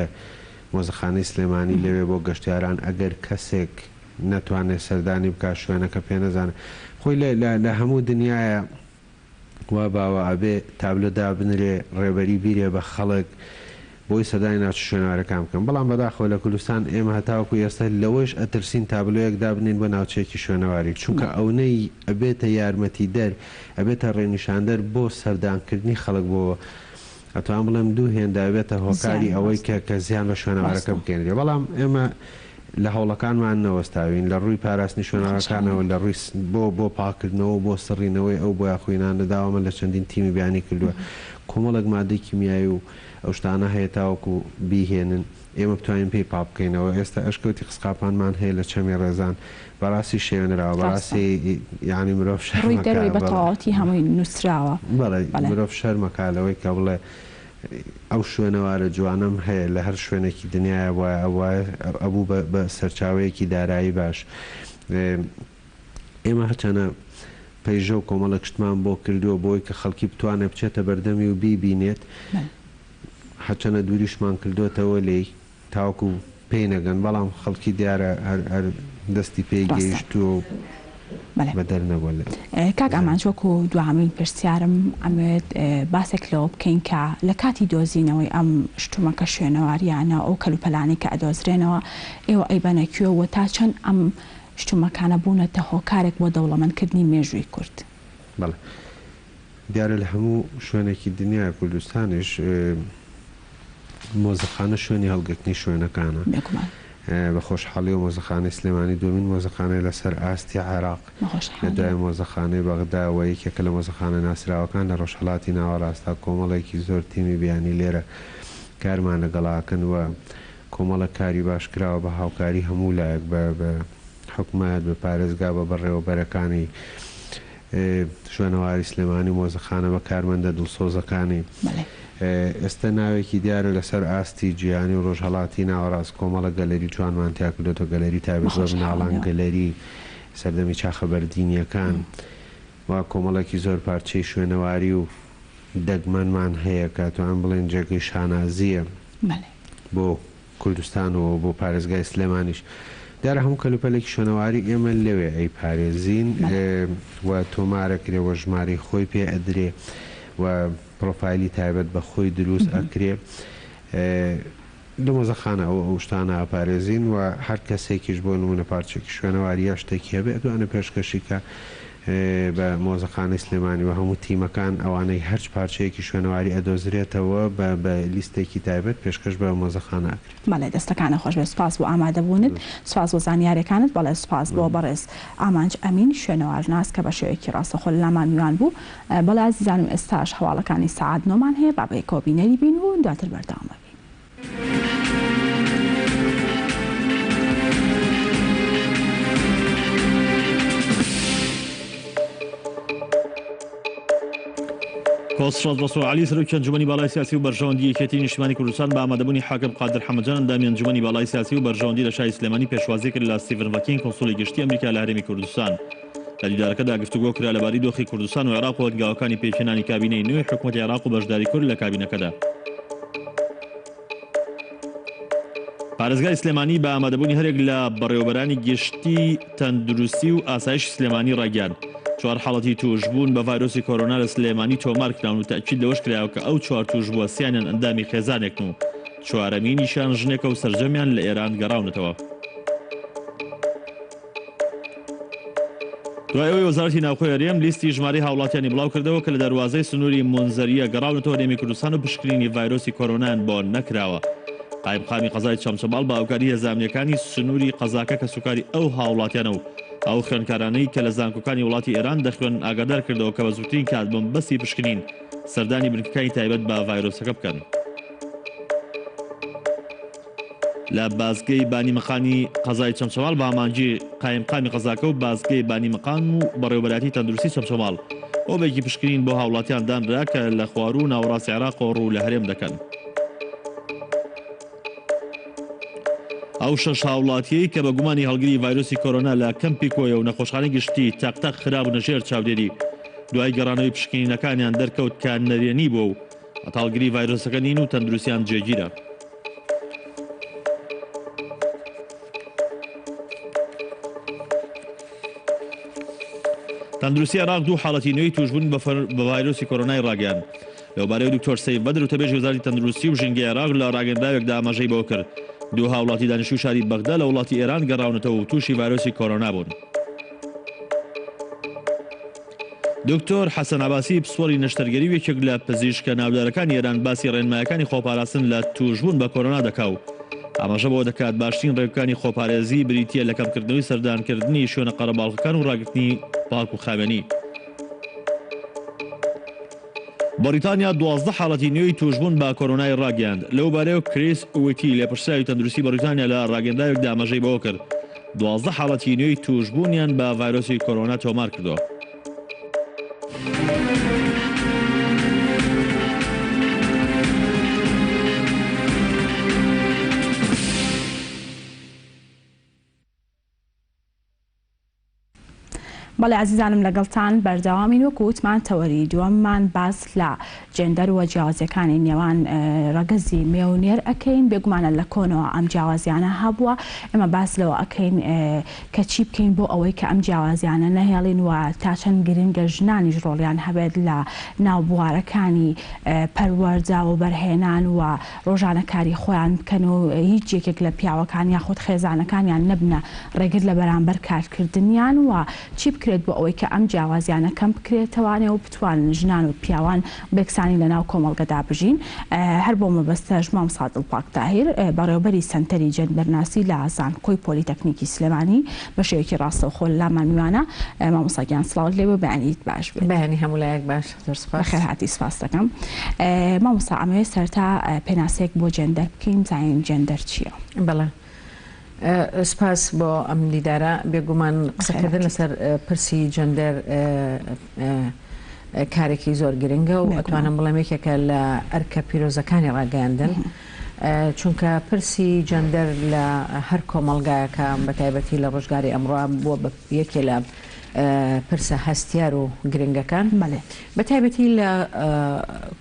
مۆزەخانەی سلێمانی لەوێ بۆ گەشتیاران ئەگەر کەسێک نەتوانێت سەردانی بکات شوێنەکە پێ نەزانێت خۆی لە هەموو دنیایە وا باوە ئەبێ تابلۆ دابنرێ ڕێبەری بیرێ بە خەڵک بۆی سەردانی ناوچە شوێنەوارەکان بکەن بەڵام بەداخەوە لە کوردستان ئێمە هەتاوەکو ئێستا لەوەیش ئەترسین تابلۆیەک دابنێین بۆ ناوچەیەکی شوێنەواری چونکە ئەونەی ئەبێتە یارمەتیدەر ئەبێتە ڕێنیشاندەر بۆ سەردانکردنی خەڵک بۆ ئەتوانم بڵێم دوو هێندە ئەبێتە هۆکاری ئەوەی کە کە زیان بە شوێنەوارەکە بگەیەنرێ بەڵام ئێمە لە هەوڵەکانمان نەوەستاوین لە ڕووی پاراستنی شوێنەوارەکانەوە لە ڕووی بۆ بۆ پاککردنەوە و بۆ سڕینەوەی ئەو بۆیاخوینانە داوامان لە چەندین تیمی بیانی کردووە کۆمەڵێک مادەی کیمیایی و ئەو شتانە هەیە تاوەکو بیهێنن ئێمە بتوانین پێی پاک بکەینەوە ئێستا ئەشکەوتی قسقاپانمان هەیە لە چەمی ڕێزان بەڕاستی شێوێنراوە بەڕاستی یانی مرۆڤ ڕووی شەرمەکا دەرەوەی بە بەڵێ تەواوەتی هەمووی نووسراوە بەڵێ بەڵێ. مرۆڤ شەرمەکا لەوەی کە بڵێ ئەو شوێنەوارە جوانەم هەیە لە هەر شوێنێکی دنیایا بوایە ئەبوایە ئەبوو بە بە سەرچاوەیەکی دارایی باش ئێمە هەرچەنە پەیژە و کۆمەڵێک شتمان بۆ کردووە بۆی کە خەڵکی بتوانێت بچێتە بەردەمی و بیبینێت هەرچەنە دووریشمان کردۆتەوە لێی تاوەکو پێی نەگەن بەڵام خەڵکی دیارە هەر هەر دەستی پێی گەیشتووە و بەدەر نەبووە لە کاک ئامانج وەکو دواهەمین پرسیارم ئەمەوێت باسێک لەوە بکەین کە لە کاتی دۆزینەوەی ئەم شتومەکە شوێنەواریانە ئەو کەلوپەلانەی کە ئەدۆزرێنەوە ئێوە ئەیبەنە کوێ و تا چەند ئەم شتومەکانە بوونەتە هۆکارێک بۆ دەوڵەمەندکردنی مێژووی کورد؟ بەڵێ دیارە لە هەموو شوێنێکی دنیا کوردستانیش مۆزەخانە شوێنی هەڵگرتنی شوێنەکانە. بێگومان. بە خۆشحاڵیەوە مۆزەخانەی سلێمانی دووەمین مۆزەخانەیە لەسەر ئاستی عێراق بە لە خۆشحاڵیەوە. دوای مۆزەخانەی بەغدا و یەکێکە لە مۆزەخانە ناسراوەکان لە ڕۆژهەڵاتی ناوەڕاستدا کۆمەڵێکی زۆر تیمی بیانی لێرە کارمان لەگەڵا ئەکەن و کۆمەڵێک کاری باش کراوە بە هاوکاری هەموو لایەک بە بە حکومەت بە پارێزگا بە بەڕێوەبەرەکانی شوێنەواری سلێمانی و مۆزەخانە بە کارمەندە دڵسۆزەکانی. ئێستە ناوێکی دیارە لەسەر ئاستی جیهانی و ڕۆژهەڵاتی ناوەڕاست کۆمەڵە گەلەری جوانمان تیا کردۆتەوە گەلەری تایبەت بە مناڵان گەلەری سەردەمی چاخە بەردینیەکان و کۆمەڵێکی زۆر پارچەی شوێنەواری و دەگمەنمان هەیە کە ئەتوانم بڵێین جێگەی شانازییە بۆ کوردستان و بۆ پارێزگای سلێمانیش. دیارە هەموو کەلوپەلێکی شوێنەواری ئێمە لەوێ ئەیپارێزین و تۆمارەکرێ و ژمارەی خۆی پێ ئەدرێ و پرۆفایلی تایبەت بە خۆی دروست ئەکرێ. لە مۆزەخانە ئەو ئەو شتانە ئەپارێزین و هەر کەسێکیش بۆ نموونە پارچەیەکی شوێنەواری یا شتێکی هەبێ ئەتوانێ پێشکەشی کا بە مۆزەخانەی سلێمانی و هەموو تیمەکان ئەوانەی هەرچ پارچەیەکی شوێنەواری ئەدۆزرێتەوە بە بە لیستێکی تایبەت پێشکەش بە مۆزەخانە ئەکرێت. بەڵێ دەستەکانت خۆش بێت سوپاس بۆ ئامادەبوونت سوپاس بۆ زانیاریەکانت بەڵێ سوپاس بۆ بەڕێز ئامانج ئەمین شوێنەوارناس کە بە شێوەیەکی ڕاستەوخۆ لەلامان میوان بوو بەڵێ ئازیزانم ئێستاش هەواڵەکانی سەعات نۆمان هەیە با بەیەکەوە بینەری بین و دواتر بەردەوام ئەبین. کۆسرەت ڕەسوڵ عەلی سەرۆکی ئەنجومەنی باڵای سیاسی و بەرژەوەندی یەکێتی نیشتمانی کوردستان بە ئامادەبوونی حاکم قادر حەمەجان ئەندامی ئەنجومەنی باڵای سیاسی و بەرژەوەندی لە شاری سلێمانی پێشوازی کرد لە ستیڤن ڤەکین کونسوڵی گشتی ئەمریکا لە هەرێمی کوردستان. لە دیدارەکەدا گفتوگۆ کرا لەبارەی دۆخی کوردستان و عێراق و هەنگاوەکانی پێکهێنانی کابینەی نوێی حکومەتی عێراق و بەشداری کورد لە کابینەکەدا. پارێزگای سلێمانی بە ئامادەبوونی هەرێک لە بەڕێوەبەرانی گشتی تەندروستی و ئاسایشی سلێمانی ڕایگەیاند، چوار حاڵەتی تووشبوون بە ڤایرۆسی کۆرۆنا لە سلێمانی تۆمارکراون و تەئکید لەوەش کرایەوە کە ئەو چوار تووشبووە سیانیان ئەندامی خێزانێکن و چوارەمینیشیان ژنێکە و سەرجەمیان لە ئێران گەڕاونەتەوە. دوای ئەوەی وەزارەتی ناوخۆی هەرێم لیستی ژمارەی هاوڵاتیانی بڵاوکردەوە کە لە دەروازەی سنووری مونزەریە گەڕاونەتەوە هەرێمی کوردستان و پشکنینی ڤایرۆسی کۆرۆنایان بۆ نەکراوە. قایمقامی قەزای چەمچەماڵ بە هاوکاری هێزە ئەمنییەکانی سنووری قەزاکە کەسوکاری ئەو هاوڵاتیانە و ئەو خوێندکارانەی کە لە زانکۆکانی وڵاتی ئێران دەخوێنن ئاگادار کردەوە کە بە زووترین کات بە مەبەستی پشکنین سەردانی بنکەکانی تایبەت بە ڤایرۆسەکە بکەن. لە بازگەی بانی مقانی قەزای چەمچەماڵ بە ئامانجی قایمقامی قەزاکە و بازگەی بانی مقان و بەڕێوەبەرایەتی تەندروستی چەمچەماڵ ئۆبێکی پشکنین بۆ هاوڵاتیان دانرا کە لە خواروو و ناوەڕاستی عێراقەوە ڕوو لە هەرێم دەکەن. ئەو شەش هاوڵاتیەی کە بە گومانی هەڵگری ڤایرۆسی کۆرۆنا لە کەمپی کۆیە و نەخۆشخانەی گشتی تەق تەق خرابوونە ژێر چاودێری، دوای گەڕانەوەی پشکنینەکانیان دەرکەوت کە نەرێنی بووە و هەڵگری ڤایرۆسەکە نین و تەندروستیان جێگیرە. تەندروستی عێراق دوو حاڵەتی نوێی تووشبوون بە ڤایرۆسی کۆرۆنای ڕاگەیاند. لەوبارەیەوە دکتۆر سەیف بەدر وتەبێژی وەزارەتی تەندروستی و ژینگەی عێراق لە ڕاگەیەندراوێکدا ئاماژەی بەوە کرد، دوو هاوڵاتی دانیشتووی شاری بەغدا لە وڵاتی ئێران گەڕاونەتەوە و تووشی ڤایرۆسی کۆرۆنا بوون. دکتۆر حەسەن عەباسی پسپۆری نەشتەرگەری و یەکێک لە پزیشکە ناودارەکانی ئێران باسی ڕێنمایەکانی خۆپاراستن لە تووشبوون بە کۆرۆنا دەکا و ئاماژە بەوە دەکات باشترین ڕێگەکانی خۆپارێزی بریتییە لە کەمکردنەوەی سەردانکردنی شوێنە قەرەباڵغەکان و ڕاگرتنی پاک و خاوێنی. بەڕیتانیا 12 حاڵەتی نوێی تووشبوون بە کۆرۆنای ڕاگەیاند. لەوبارەیەوە کریس ویتی لێپرسراوی تەندروستی بەڕیتانیا لە ڕاگەیەندراوێکدا ئاماژەی بەوە کرد، 12 حاڵەتی نوێی تووشبوونیان بە ڤایرۆسی کۆرۆنا تۆمار کردووە. بەڵێ ئازیزانم لەگەڵتان بەردەوامین وەکو وتمان تەوەری دووەممان باس لە جێندەر و جیاوازیەکانی نێوان ڕەگەزی مێ و نێر ئەکەین بێگومانە لە کۆنەوە ئەم جیاوازیانە هەبووە ئێمە باس لەوە ئەکەین کە چی بکەین بۆ ئەوەی کە ئەم جیاوازیانە نەهێڵین و تا چەند گرنگە ژنانیش ڕۆڵیان هەبێت لە ناو بوارەکانی پەروەردە و بەرهێنان و ڕۆژانە کاری خۆیان بکەن و هیچ یەکێک لە پیاوەکان یاخود خێزانەکانیان نەبنە ڕێگر لە بەرامبەر کارکردنیان و چی بکرێت بۆ ئەوەی کە ئەم جیاوازیانە کەم بکرێتەوانێ و بتوانن ژنان و پیاوان بەیەکسانی لەناو کۆمەڵگەدا بژین هەر بۆ مەبەستەش مامۆستا دڵپاک تاهیر بەڕێوەبەری سەنتەری جێندەرناسی لە زانکۆی پۆلیتەکنیکی سلێمانی بە شێوەیەکی ڕاستەوخۆ لامان میوانە مامۆستا گیان سڵاوت لێ بێ بەیانیت باش بێت. بەیانی هەموو لایەک باش زۆر سوپاس. بەخێر هاتی سوپاست دەکەم. مامۆستا ئەمەوێت سەرەتا پێناسەیەک بۆ جێندەر بکەین بزانین جێندەر چییە؟ بەڵێ سوپاس بۆ ئەم دیدارە. بێگومان قسەکردن لەسەر پرسی جێندەر کارێکی زۆر گرنگە و ئەتوانم بڵێم یەکێکە لە ئەرکە پیرۆزەکانی ڕاگەیاندن. چونکە پرسی جەندەر لە هەر کۆمەڵگایەکە بە تایبەتی لە ڕۆژگاری ئەمڕۆ بووە بە یەکێ لە پرسە هەستیار و گرنگەکان بە تایبەتی لە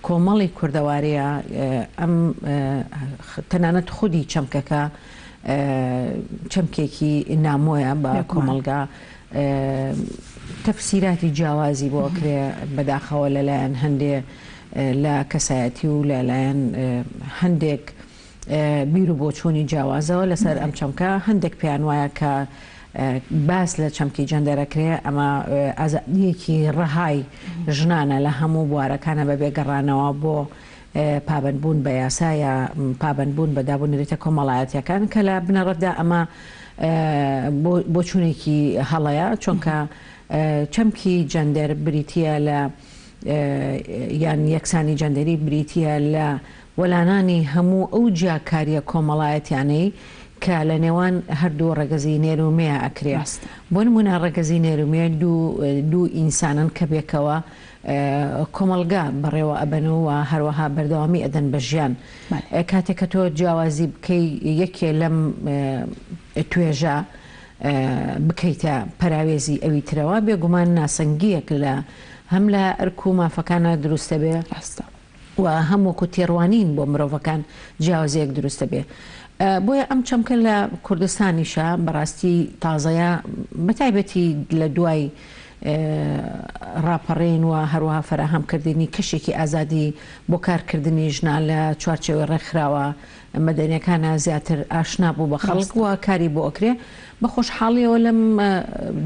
کۆمەڵی کوردەواریە ئەم تەنانەت خودی چەمکەکە چەمکێکی نامۆیە بە کۆمەڵگا تەفسیراتی جیاوازی بۆ ئەکرێ بەداخەوە لەلایەن هەندێ لە کەسایەتی و لەلایەن هەندێک بیر و بۆچوونی جیاوازەوە لەسەر ئەم چەمکە هەندێک پێیان وایە کە باس لە چەمکی جەندەرەکرێ ئەمە ئازادیەکی ڕەهای ژنانە لە هەموو بوارەکانە بەبێ گەڕانەوە بۆ پابەندبوون بە یاسا یا پابەندبوون بە دابونەریتە کۆمەڵایەتیەکان کە لە بنەڕەتدا ئەمە بۆچوونێکی هەڵەیە چونکە چەمکی جەندەر بریتییە لە یان یەکسانی جەندەری بریتییە لە وەلانانی هەموو ئەو جیاکارییە کۆمەڵایەتیانەی کە لە نێوان هەردوو ڕەگەزی نێر و مێ ئەکرێ. بۆ نموونە ڕەگەزی نێر و مێ دوو ئینسانن کە پێکەوە کۆمەڵگا بەڕێوە ئەبەن و هەروەها بەردەوامی ئەدەن بە ژیان. کاتێک کە تۆ جیاوازی بکەی یەکێ لەم توێژە بکەیتە پەراوێزی ئەوی ترەوە، بێگومان ناسەنگییەک لە هەم لە ئەرک و مافەکانا دروست دەبێ و هەم وەکو تێڕوانین بۆ مرۆڤەکان جیاوازییەک دروست دەبێ. بۆیە ئەم چەمکە لە کوردستانیشا بەڕاستی تازەیە، بەتایبەتی لە دوای ڕاپەڕین و هەروەها فەراهەمکردنی کەشێکی ئازادی بۆ کارکردنی ژنان لە چوارچێوەی ڕێکخراوە مەدەنیەکانا زیاتر ئاشنا بوو بە خەڵک و کاری بۆ ئەکرێ. بە خۆشحاڵیەوە لەم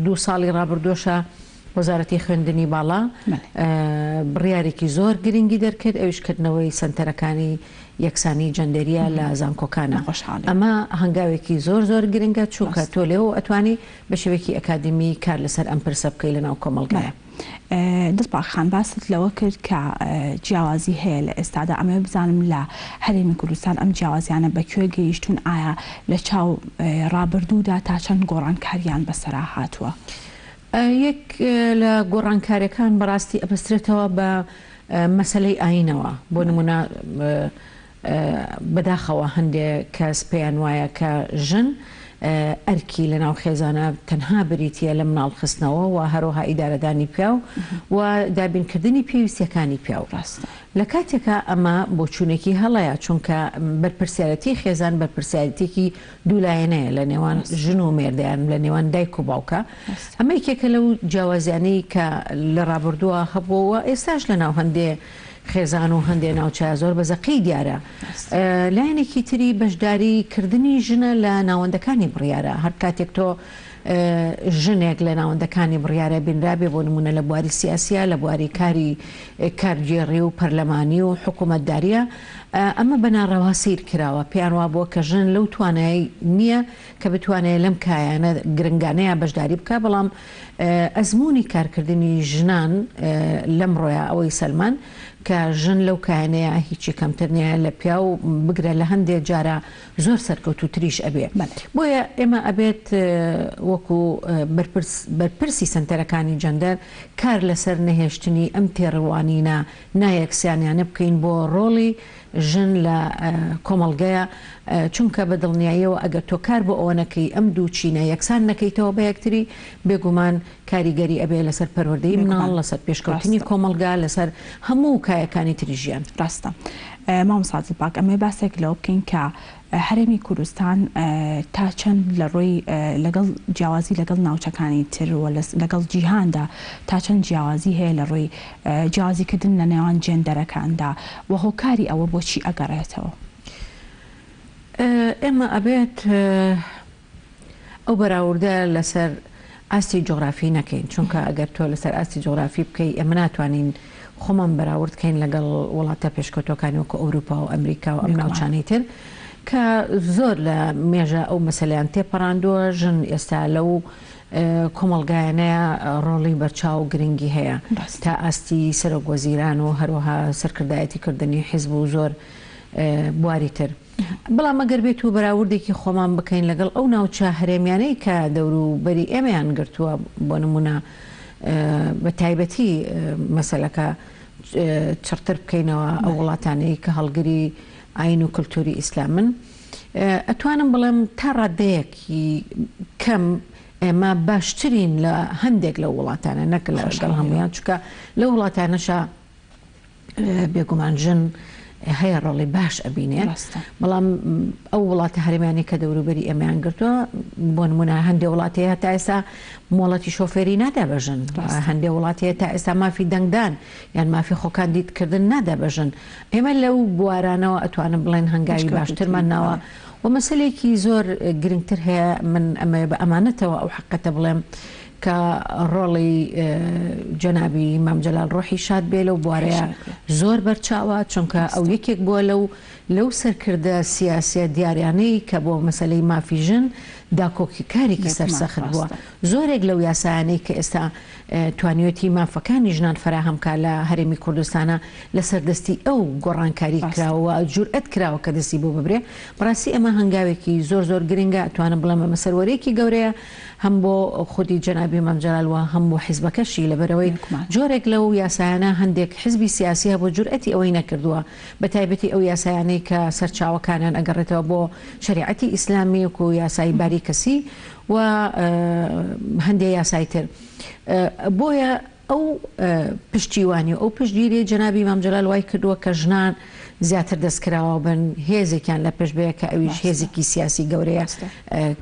دوو ساڵی ڕابردووەشا. وەزارەتی خوێندنی باڵا بڕیارێکی زۆر گرنگی دەرکرد ئەویش کردنەوەی سەنتەرەکانی یەکسانی جەندەریە لە زانکۆکانە. ئەمە هەنگاوێکی زۆر زۆر گرنگە چونکە تۆ لێوە ئەتوانی بە شێوەیەکی ئەکادیمی کار لەسەر ئەم پرسە بکەی لەناو کۆمەڵگایا. دڵپاک خان باست لەوە کرد کە جیاوازی هەیە لە ئێستادا ئەمەوێ بزانم لە هەرێمی کوردستان ئەم جیاوازیانە بە کوێ گەیشتوون ئایا لە چاو ڕابردوودا تا چەند گۆڕانکاریان بەسەرا هاتووە؟ یەک لە گۆڕانکاریەکان بەڕاستی ئەبەسترێتەوە بە مەسەلەی ئایینەوە بۆ نمونە بەداخەوە هەندێ کەس پێیان وایە کە ژن ئەرکی لەناو خێزانە تەنها بریتییە لە مناڵ خستنەوە و هەرۆها ئیدارەدانی پیاو و دابینکردنی پێویستیەکانی پیاو. لە کاتێکا ئەمە بۆچوونێکی هەڵەیە چونکە بەرپرسیارەتی خێزان بەرپرسیارەتێکی دوولایەنەیە لە نێوان ژن و مێردیان لە نێوان دایک و باوکە ئەمە یەکێکە لەو جیاوازیانەی کە لە ڕابردووە هەبووە و ئێستاش لە ناو هەندێ خێزان و هەندێ ناوچە زۆر بە زەقی دیارە. لایەنێکی تری بەشداری کردنی ژنە لە ناوەندەکانی بڕیارە. هەر کاتێک تۆ ژنێک لە ناوەندەکانی بڕیارە بینرابێ بۆ نموونە لە بواری سیاسیە، لە بواری کاری کارگێڕی و پەرلەمانی و حکوومەتداریە، ئەمە بە ناڕەوا سەیر کراوە. پێیان وابووە کە ژن لەو توانایەی نییە کە بتوانێ لەم کایانە گرنگانەیا بەشداری بکا، بەڵام ئەزموونی کارکردنی ژنان لەمڕۆیا ئەوەی سەلماند کە ژن لەو کایانەیا هیچی کەمتر نییە لە پیاو، بگرە لە هەندێ جارا زۆر سەرکەوتووتریش ئەبێ. بۆیە ئێمە ئەبێت وەکو بەرپرس بەرپرسی سەنتەرەکانی جەندەر کار لەسەر نەهێشتنی ئەم تێڕوانینە نایەکسانیانە بکەین بۆ ڕۆڵی ژن لە کۆمەڵگەیە، چونکە بە دڵنیاییەوە ئەگەر تۆ کار بۆ ئەوە نەکەی ئەم دوو چینە یەکسان نەکەیتەوە بە یەکتری، بێگومان کاریگەری ئەبێ لەسەر پەروەردەی مناڵ، لەسەر پێشکەوتنی کۆمەڵگا، لەسەر هەموو کایەکانی تری ژیان. ڕاستە مامۆستا دڵپاک، ئەمەوێ باسێک لەوە بکەین کە هەرێمی کوردستان تا چەند لە ڕووی لەگەڵ جیاوازی لەگەڵ ناوچەکانی تر و لەگەڵ جیهاندا تا چەند جیاوازی هەیە لە ڕووی جیاوازیکردن لە نێوان جێندەرەکاندا و هۆکاری ئەوە بۆچی ئەگەڕێتەوە؟ ئێمە ئەبێت ئەو بەراوردە لەسەر ئاستی جوغرافی نەکەین، چونکە ئەگەر تۆ لەسەر ئاستی جوغرافی بکەی ئێمە ناتوانین خۆمان بەراورد کەین لەگەڵ وڵاتە پێشکەوتوەکانی وەکو ئەوروپا و ئەمریکا و ئەم ناوچانەی تر کە زۆر لە مێژە ئەو مەسەلەیان تێپەڕاندووە، ژن ئێستا لەو کۆمەڵگایانەیە ڕۆڵی بەرچاو و گرنگی هەیە تا ئاستی سەرۆک وەزیران و هەروەها سەرکردایەتی کردنی حیزب و زۆر بواری تر. بەڵام ئەگەر بێت و بەراوردێکی خۆمان بکەین لەگەڵ ئەو ناوچە هەرێمیانەی کە دەوروبەری ئێمەیان گرتووە، بۆ نموونە بە تایبەتی مەسەلەکە چڕتر بکەینەوە ئەو وڵاتانەی کە هەڵگری ئایین و کلتوری ئیسلامن، ئەتوانم بڵێم تا ڕادەیەکی کەم ئێمە باشترین لە هەندێک لەو وڵاتانە نەک لەگەڵ هەموویان، چونکە لەو وڵاتانەشا بێگومان ژن هەیە ڕۆڵی باش ئەبینێ بەڵام ئەو وڵاتە هەرێمیانی کە دەوروبەری ئێمەیان گرتووە بۆ نمونە هەندێ وڵاتی هەتا ئێستا مۆڵەتی شۆفێری نادا بە ژن هەندێ وڵاتی تا ئێستا مافی دەنگدان یان مافی خۆکاندیدکردن نادا بە ژن ئێمە لەو بوارانەوە ئەتوانم بڵێن هەنگاوی باشترمان ناوە و مەسەلێکی زۆر گرنگتر هەیە من ئەمەوێ بە ئەمانەتەوە ئەو حەقەتە بڵێم کە ڕۆڵی جەنابی مام جەلال ڕۆحی شاد بێ لەو بوارەیە زۆر بەرچاوە چونکە ئەو یەکێک بووە لەو لەو سەرکردە سیاسیە دیارانەی کە بۆ مەسەلەی مافی ژن داکۆکیکارێکی سەرسەخت بووە زۆرێک لەو یاسایانەی کە ئێستا توانیوێتی مافەکانی ژنان فەراهەم کا لە هەرێمی کوردستانا لەسەر دەستی ئەو گۆڕانکاری کراوە و جورئەت کراوە کە دەستی بۆ ببرێ بەڕاستی ئەمە هەنگاوێکی زۆر زۆر گرنگە ئەتوانم بڵێم ئەمە سەروەرێکی گەورەیە هەم بۆ خودی جەنابی مام جەلال و هەم بۆ حیزبەکەشی لەبەرئەوەی جۆرێک لەو یاسایانە هەندێک حیزبی سیاسی هەبوو جورئەتی ئەوەی نەکردووە بە تایبەتی ئەو یاسایانەی کە سەرچاوەکانیان ئەگەڕێتەوە بۆ شەریعەتی ئیسلامی وەکو یاسای باری کەسی و هەندێ یاسای تر بۆیە. ئەو پشتیوانی و ئەو پشتگیریەی جەنابی مام جەلال وای کردووە کە ژنان زیاتر دەستکراوە بن، هێزێکیان لە پشت بێ کە ئەویش هێزێکی سیاسی گەورەیە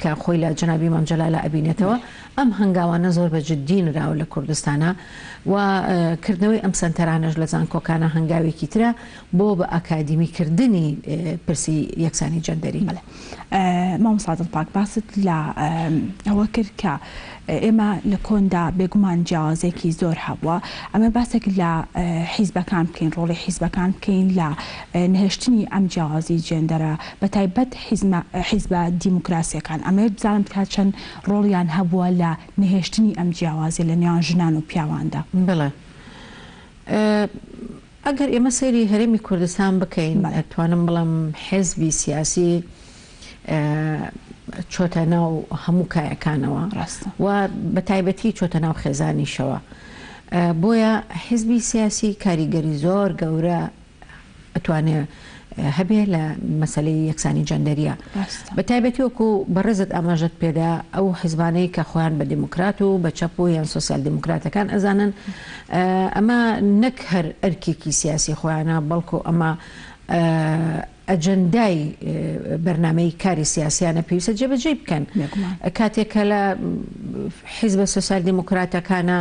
کە خۆی لە جەنابی مام جەلالا ئەبینێتەوە. ئەم هەنگاوانە زۆر بە جدی نراوە لە کوردستانا و کردنەوەی ئەم سەنتەرانەش لە زانکۆکانا هەنگاوێکی ترە بۆ بە ئاکادیمی کردنی پرسی یەکسانی جەندەری. بەڵێ مامۆستا دڵپاک باست لە ئەوە کرد کە ئێمە لە کۆندا بێگومان جیاوازیەکی زۆر هەبووە ئەمە باسێک لە حیزبەکان بکەین ڕۆڵی حیزبەکان بکەین لە نەهێشتنی ئەم جیاوازی جێندەرە بە تایبەت حیزبە دیموکراسیەکان ئەمەوێت بزانم تا چەند ڕۆڵیان هەبووە لە نەهێشتنی ئەم جیاوازیە لە نێوان ژنان و پیاواندا؟ بەڵێ ئەگەر ئێمە سەیری هەرێمی کوردستان بکەین ئەتوانم بڵێم حیزبی سیاسی چۆتە ناو هەموو کایەکانەوە و بە تایبەتی چۆتە ناو خێزانیشەوە بۆیە حیزبی سیاسی کاریگەری زۆر گەورە ئەتوانێ هەبێ لە مەسەلەی یەکسانی جەندەریە بە تایبەتی وەکو بەڕێزت ئاماژەت پێدا ئەو حزبانەی کە خۆیان بە دیموکرات و بە چەپ و یان سۆسیال دیموکراتەکان ئەزانن ئەمە نەک هەر ئەرکێکی سیاسی خۆیانە بەڵکو ئەمە ئەجەندای بەرنامەی کاری سیاسیانە پێویستە جێبەجێی بکەن کاتێک کە لە حیزبە سۆسیال دیموکراتەکانە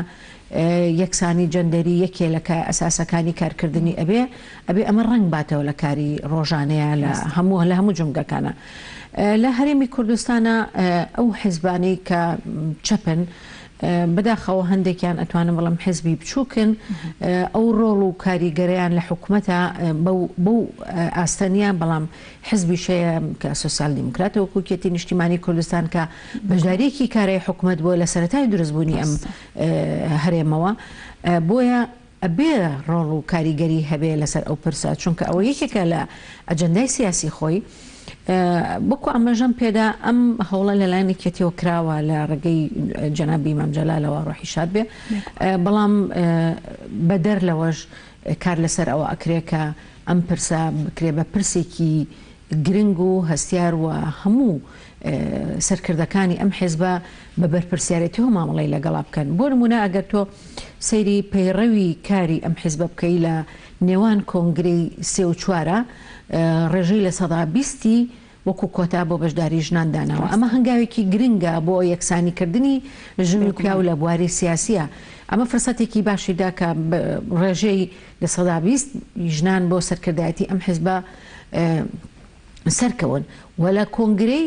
یەکسانی جەندەری یەکێ لە کایە ئەساسەکانی کارکردنی ئەبێ، ئەبێ ئەمە ڕەنگ باتەوە لە کاری ڕۆژانەیا لە هەموو لە هەموو جومگەکانا. لە هەرێمی کوردستانا ئەو حیزبانەی کە چەپن بەداخەوە هەندێکیان ئەتوانم بڵێم حیزبی بچووکن ئەو ڕۆڵ و کاریگەریان لە حکومەتا بەو بەو ئاستە نییە بەڵام حیزبیش هەیە کە سۆسیال دیموکراتە وەکوو یەکێتی نیشتیمانی کوردستان کە بەشدارییەکی کارای حکومەت بووە لە سەرەتای دروستبوونی ئەم هەرێمەوە بۆیە ئەبێ ڕۆڵ و کاریگەری هەبێ لەسەر ئەو پرسە چونکە ئەوە یەکێکە لە ئەجەندای سیاسی خۆی وەکو ئاماژەم پێدا ئەم هەوڵە لەلایەن یەکێتیەوە کراوە لە ڕێگەی جەنابی مام جەلالەوە ڕۆحی شاد بێ بەڵام بەدەر لەوەش کار لەسەر ئەوە ئەکرێ کە ئەم پرسە بکرێ بە پرسێکی گرنگ و هەستیار و هەموو سەرکردەکانی ئەم حیزبە بە بەرپرسیارێتیەوە مامەڵەی لەگەڵا بکەن. بۆ نموونە ئەگەر تۆ سەیری پەیڕەوی کاری ئەم حیزبە بکەی لە نێوان کۆنگرەی سێ و چوارا ڕێژەی 20% ی وەکو کۆتا بۆ بەشداری ژنان داناوە. ئەمە هەنگاوێکی گرنگە بۆ یەکسانیکردنی ژن و پیاو لە بواری سیاسییا. ئەمە فرسەتێکی باشی دا کە ڕێژەی 20% ی ژنان بۆ سەرکردایەتی ئەم حیزبە سەرکەون و لە کۆنگرەی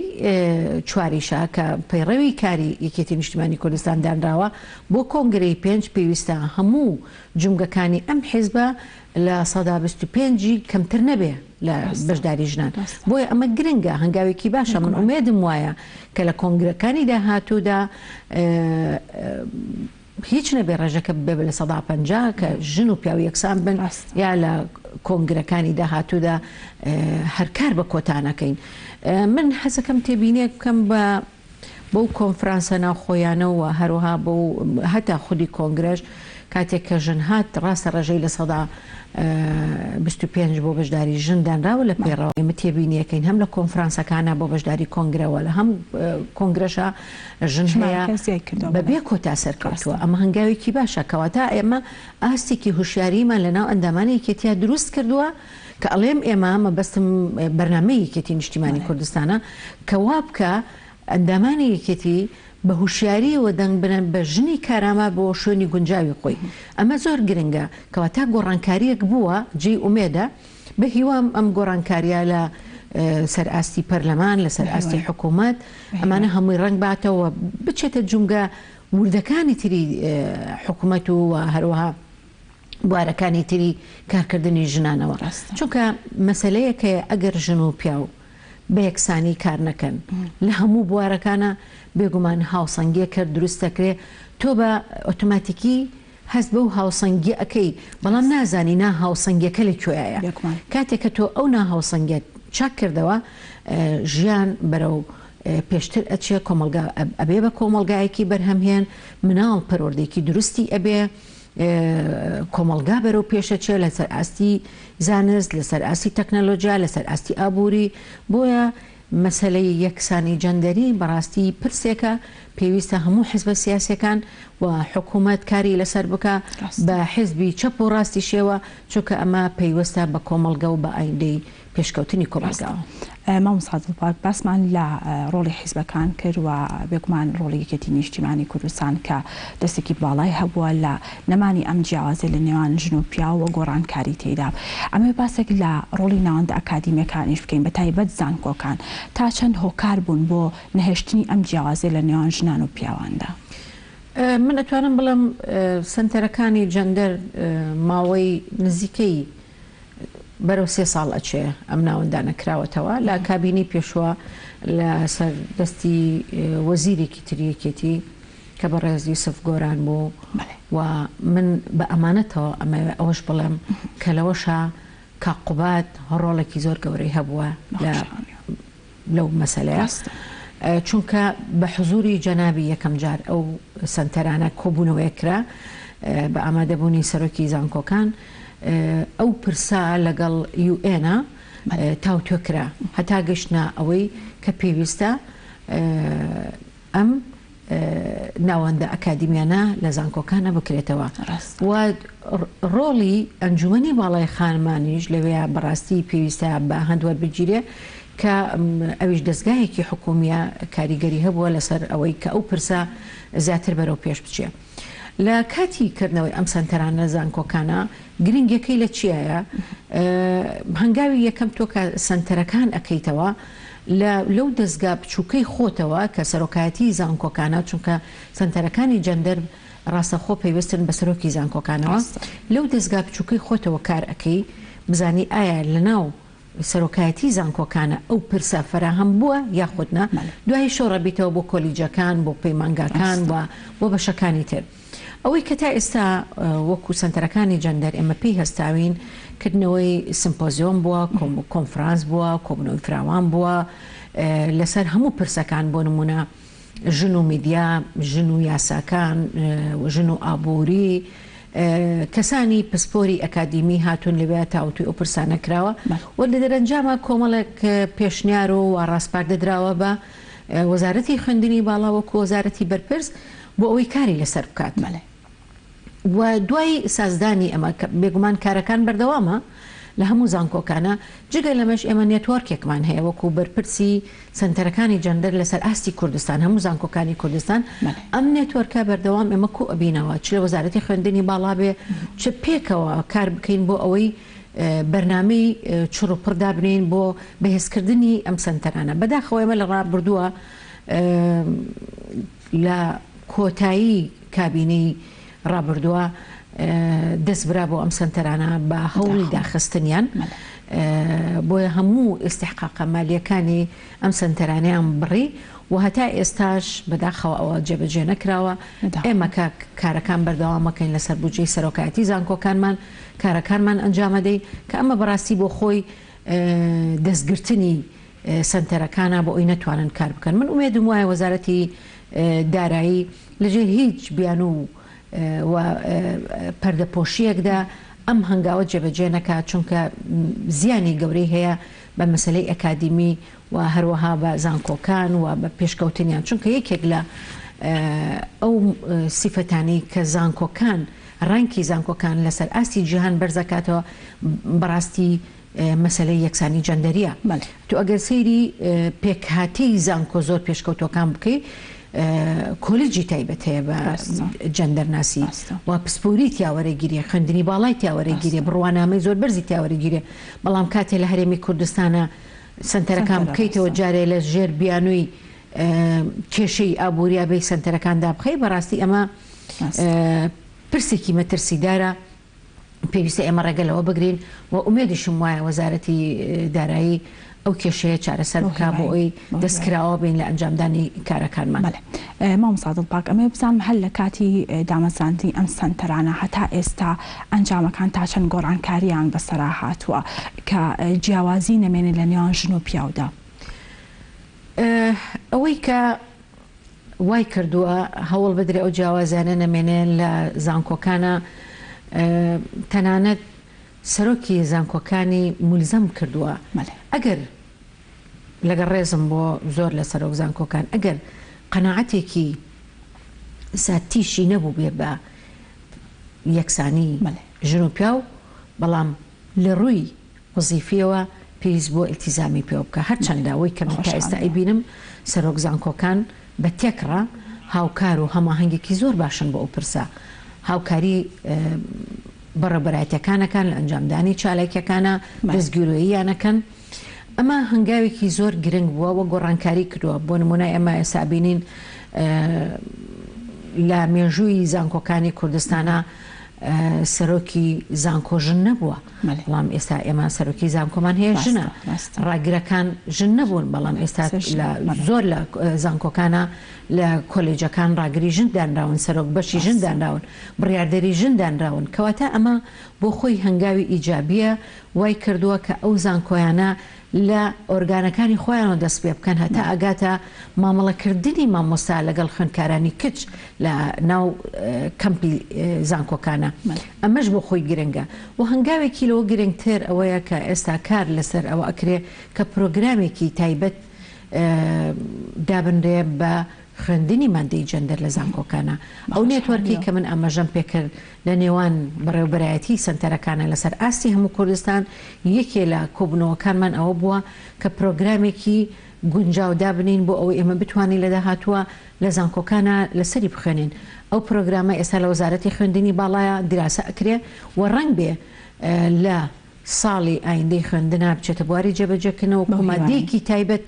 چواریشا کە پەیڕەوی کاری یەکێتی نیشتیمانی کوردستان دانراوە بۆ کۆنگرەی پێنج پێویستە هەموو جومگەکانی ئەم حیزبە 25% ی کەمتر نەبێ لە بەشداری ژنان بۆیە ئەمە گرنگە هەنگاوێکی باشە من ئومێدم وایە کە لە کۆنگرەکانی داهاتوودا هیچ نەبێ ڕێژەکە ببێ بە 50% کە ژن و پیاو یەکسان بن یا لە کۆنگرەکانی داهاتوودا هەر کار بە کۆتا نەکەین. من حەزەکەم تێبینیەک بکەم بە بەو کۆنفرانسە ناوخۆیانە و هەروەها بەو هەتا خودی کۆنگرەش کاتێک کە ژن هات ڕاستە ڕێژەی 25% بۆ بەشداری ژن دانراوە لە پەیڕەوە ئێمە تێبینیەکەین هەم لە کۆنفرانسەکانە بۆ بەشداری کۆنگرەوە لە هەم کۆنگرەشە ژن هەیە بەبێ کۆتا سەرکەوتووە، ئەمە هەنگاوێکی باشە، کەواتە ئێمە ئاستێکی هۆشیاریمان لەناو ئەندامانی یەکێتییا دروست کردووە، کە ئەڵێم ئێمە مەبەستم بەرنامەی یەکێتی نیشتیمانی کوردستانە، کە وا بکا ئەندامانی یەکێتی بە هۆشیارییەوە دەنگ بدەن بە ژنی کارامە بۆ شوێنی گونجاوی خۆی، ئەمە زۆر گرنگە، کەواتە گۆڕانکارییەک بووە جێی ئومێدە. بە هیوام ئەم گۆڕانکاریە لە سەر ئاستی پەرلەمان، لە سەر ئاستی حکوومەت، ئەمانە هەمووی ڕەنگ باتەوە بچێتە جومگە وردەکانی تری حکوومەت و هەروەها بوارەکانی تری کارکردنی ژنانەوە. چونکە مەسەلەیەک هەیە ئەگەر ژن و پیاو بە یەکسانی کار نەکەن لە هەموو بوارەکانە بێگومان هاوسەنگیەک هەر دروست دەکرێ تۆ بە ئۆتۆماتیکی هەست بەو هاوسەنگیە ئەکەی بەڵام نازانی نا هاوسەنگیەکە لە کوێیە کاتێک کە تۆ ئەو ناهاوسەنگیەت چاک کردەوە ژیان بەرەو پێشتر ئەچێ کۆمەڵگا ئەبێ بە کۆمەڵگایەکی بەرهەمهێن مناڵ پەروەردەیەکی دروستی ئەبێ کۆمەڵگا بەرەو پێشەچێ لەسەر ئاستی زانست لەسەر ئاستی تەکنەلۆجیا لەسەر ئاستی ئابووری بۆیە. مەسەلەی یەکسانی جەندەری بەڕاستی پرسێکە پێویستە هەموو حزبە سیاسیەکان و حکومەت کاری لەسەر بکا بە حزبی چەپ و ڕاستیشەوە چونکە ئەمە پەیوەستە بە کۆمەڵگە و بە ئایندەی پێشکەوتنی کۆمەڵگاوە. مامۆستا دڵپاک باسمان لە ڕۆڵی حیزبەکان کرد و بێگومان ڕۆڵی یەکێتی نیشتیمانی کوردستان کە دەستێکی باڵای هەبووە لە نەمانی ئەم جیاوازیە لە نێوان ژن و پیاو و گۆڕانکاری تێیدا. ئەمەوێ باسێک لە ڕۆڵی ناوەندە ئەکادیمیەکانیش بکەین بە تایبەت زانکۆکان تا چەند هۆکار بوون بۆ نەهێشتنی ئەم جیاوازیە لە نێوان ژنان و پیاواندا؟ من ئەتوانم بڵێم سەنتەرەکانی جەندەر ماوەی نزیکەی بەرەو سێ ساڵ ئەچێ ئەم ناوەندانە کراوەتەوە لە کابینەی پێشوە لە سەر دەستی وەزیرێکی تری یەکێتی کە بەڕێز یوسف گۆران بوو و من بە ئەمانەتەوە ئەمەوێ ئەوەش بڵێم کە لەوەشا کاک قوباد ڕۆڵێکی زۆر گەورەی هەبووە لە لەو مەسەلەیە چونکە بە حزوری جەنابی یەکەم جار ئەو سەنتەرانە کۆبوونەوەیەک کرا بە ئامادەبوونی سەرۆکی زانکۆکان ئەو پرسە لەگەڵ یوئێنە تاوتوێ کرا هەتا گەشتە ئەوەی کە پێویستە ئەم ناوەندە ئەکادیمیانە لە زانکۆکانە بکرێتەوە و ڕۆڵی ئەنجومەنی باڵای خانمانیش لەوێ بەڕاستی پێویستە بە هەند وەربگیرێ کە ئەویش دەزگایەکی حکومیە کاریگەری هەبووە لەسەر ئەوەی کە ئەو پرسە زیاتر بەرەو پێش بچێ. لە کاتی کردنەوەی ئەم سەنتەرانە زانکۆکانە گرنگیەکەی لە چیایە؟ هەنگاوی یەکەم تۆ کە سەنتەرەکان ئەکەیتەوە لە لەو دەزگا بچووکەی خۆتەوە کە سەرۆکایەتی زانکۆکانە چونکە سەنتەرەکانی جەندەر ڕاستەخۆ پەیوەستن بە سەرۆکی زانکۆکانەوە لەو دەزگا بچووکەی خۆتەوە کار ئەکەی بزانی ئایا لەناو سەرۆکایەتی زانکۆکانە ئەو پرسە فەراهەم بووە یاخود نا، دوایی شۆڕەبیتەوە بۆ کۆلیجەکان، بۆ پەیمانگاکان و بۆ بەشەکانی تر. ئەوەی کە تا ئێستا وەکو سەنتەرەکانی جەندەر ئێمە پێی هەستاوین، کردنەوەی سمپۆزیۆم بووە، کۆنفرانس بووە، کۆبوونەوەی فراوان بووە لەسەر هەموو پرسەکان، بۆ نموونە ژن و میدیا، ژن و یاساکان، ژن و ئابووری، کەسانی پسپۆری ئەکادیمی هاتوون لەوێ تاوتوێ ئەو پرسانە کراوە و لە دەرەنجاما کۆمەڵێک پێشنیار و وا ڕاسپاردە دراوە بە وەزارەتی خوێندنی باڵا وەکو وەزارەتی بەرپرس بۆ ئەوەی کاری لەسەر بکات. و دوای سازدانی ئەمە کە بێگومان کارەکان بەردەوامە لە هەموو زانکۆکانە، جگە لەمەش ئێمە نێتۆرکێکمان هەیە وەکو بەرپرسی سەنتەرەکانی جەندەر لەسەر ئاستی کوردستان، هەموو زانکۆکانی کوردستان، ئەم نێتۆرکە بەردەوام ئێمە کۆ ئەبینەوە چ لە وەزارەتی خوێندنی باڵا بێ چ پێکەوە کار بکەین بۆ ئەوەی بەرنامەی چڕ و پڕ دابنێین بۆ بەهێزکردنی ئەم سەنتەرانە. بەداخەوە ئێمە لە ڕابردووە لە کۆتایی کابینەی ڕابردووە دەست برا بۆ ئەم سەنتەرانە بە هەوڵی داخستنیان، بۆیە هەموو ئیستیحقاقە مالییەکانی ئەم سەنتەرانەیان بڕی و هەتا ئێستاش بەداخەوە ئەوە جێبەجێ نەکراوە. ئێمە کە کارەکان بەردەوامەکەین لەسەر بودجەی سەرۆکایەتی زانکۆکانمان کارەکانمان ئەنجامەدەین کە ئەمە بەڕاستی بۆ خۆی دەستگرتنی سەنتەرەکانە بۆ ئەوی نەتوانن کار بکەن. من ئومێدم وایە وەزارەتی دارایی لەژێر هیچ بیانوو و پەردەپۆشییەکدا ئەم هەنگاوە جێبەجێ نەکات، چونکە زیانی گەورەی هەیە بە مەسەلەی ئەکادیمی و هەروەها بە زانکۆکان و بە پێشکەوتنیان، چونکە یەکێک لە ئەو سیفەتانەی کە زانکۆکان ڕانکی زانکۆکان لەسەر ئاستی جیهان بەرزەکاتەوە بەڕاستی مەسەلەی یەکسانی جەندەریە. تۆ ئەگەر سەیری پێکهاتەی زانکۆ زۆر پێشکەوتوەکان بکەی کۆلیجی تایبەت هەیە بە جەندەرناسی و پسپۆری تیا وەرەگیرێ، خوێندنی باڵای تیا وەرەگیرێ، بڕوانامەی زۆر بەرزی تیا وەرەگیرێ، بەڵام کاتێ لە هەرێمی کوردستانە سەنتەرەکان بکەیتەوە جارێ لە ژێر بیانووی کێشەی ئابووریا بێی سەنتەرەکان دابخەی بەڕاستی ئەمە پرسێکی مەترسیدارە. پێویستە ئێمە ڕێگە لەوە بگرین و ئومێدیشم وایە وەزارەتی دارایی ئەو کێشەیە چارەسەر بکا بۆ ئەوەی دەستکراوە بین لە ئەنجامدانی کارەکانمان. بەڵێ مامۆستا دڵپاک ئەمەوێ بزانم هەر لە کاتی دامەزراندنی ئەم سەنتەرانە هەتا ئێستا ئەنجامەکان تا چەند گۆڕانکارییان بەسەرا هاتووە کە جیاوازی نەمێنێ لە نێوان ژن و پیاودا؟ ئەوەی کە وای کردووە هەوڵ بدرێ ئەو جیاوازیانە نەمێنێ لە زانکۆکانا تەنانەت سەرۆکی زانکۆکانی مولزەم کردووە ئەگەر. لەگەڵ ڕێزم بۆ زۆر لە سەرۆک زانکۆکان ئەگەر قەناعەتێکی زاتیشی نەبووبێ بە یەکسانی ژن و پیاو بەڵام لە ڕووی وەزیفیەوە پێویست بووە ئیلتیزامی پێوە بکا هەرچەندە ئەوەی کە من تا ئێستا ئەیبینم سەرۆک زانکۆکان بە تێکڕا هاوکار و هەماهەنگێکی زۆر باشن بۆ ئەو پرسە هاوکاری بەڕێوبەرایەتیەکان ئەکەن لە ئەنجامدانی چالاکیەکانا دەستگیرۆییان ئەکەن ئەمە هەنگاوێکی زۆر گرنگ بووە و گۆڕانکاری کردووە بۆ نمونە ئێمە ئێستا ئەبینین لە مێژووی زانکۆکانی کوردستانا سەرۆکی زانکۆ ژن نەبووە بەڵام ئێستا ئێمە سەرۆکی زانکۆمان هەیە ژنە ڕاگرەکان ژن نەبوون بەڵام ئێستا زۆر لە زانکۆکانە لە کۆلێجەکان ڕاگری ژن دانراون سەرۆک بەشی ژن دانراون بڕیاردەری ژن دانراون کەواتە ئەمە بۆ خۆی هەنگاوی ئیجابیە وای کردووە کە ئەو زانکۆیانە لە ئۆرگانەکانی خۆیانەوە دەست پێ بکەن هەتا ئەگاتە مامەڵەکردنی مامۆستا لەگەڵ خوێندکارانی کچ لە ناو کەمپی زانکۆکانە ئەمەش بۆ خۆی گرنگە و هەنگاوێکی لەوە گرنگتر ئەوەیە کە ئێستا کار لەسەر ئەوە ئەکرێ کە پرۆگرامێکی تایبەت دابنرێ بە خوێندنی مادەی جەندەر لە زانکۆکانە. ئەو نێتوەرکەی کە من ئاماژەم پێکرد لە نێوان بەڕێوەبەرایەتیی سەنتەرەکانە لەسەر ئاستی هەموو کوردستان، یەکێ لە کۆبوونەوەکانمان ئەوە بووە کە پرۆگرامێکی گونجاو دابنێین بۆ ئەوەی ئێمە بتوانین لە داهاتووە لە زانکۆکانا لەسەری بخوێنین. ئەو پرۆگرامە ئێستا لە وەزارەتی خوێندنی باڵایە دیراسە ئەکرێ و ڕەنگبێ لە ساڵی ئایندەی خوێندنا بچێتە بواری جێبەجێکردنەوە وەکو مادەیەکی تایبەت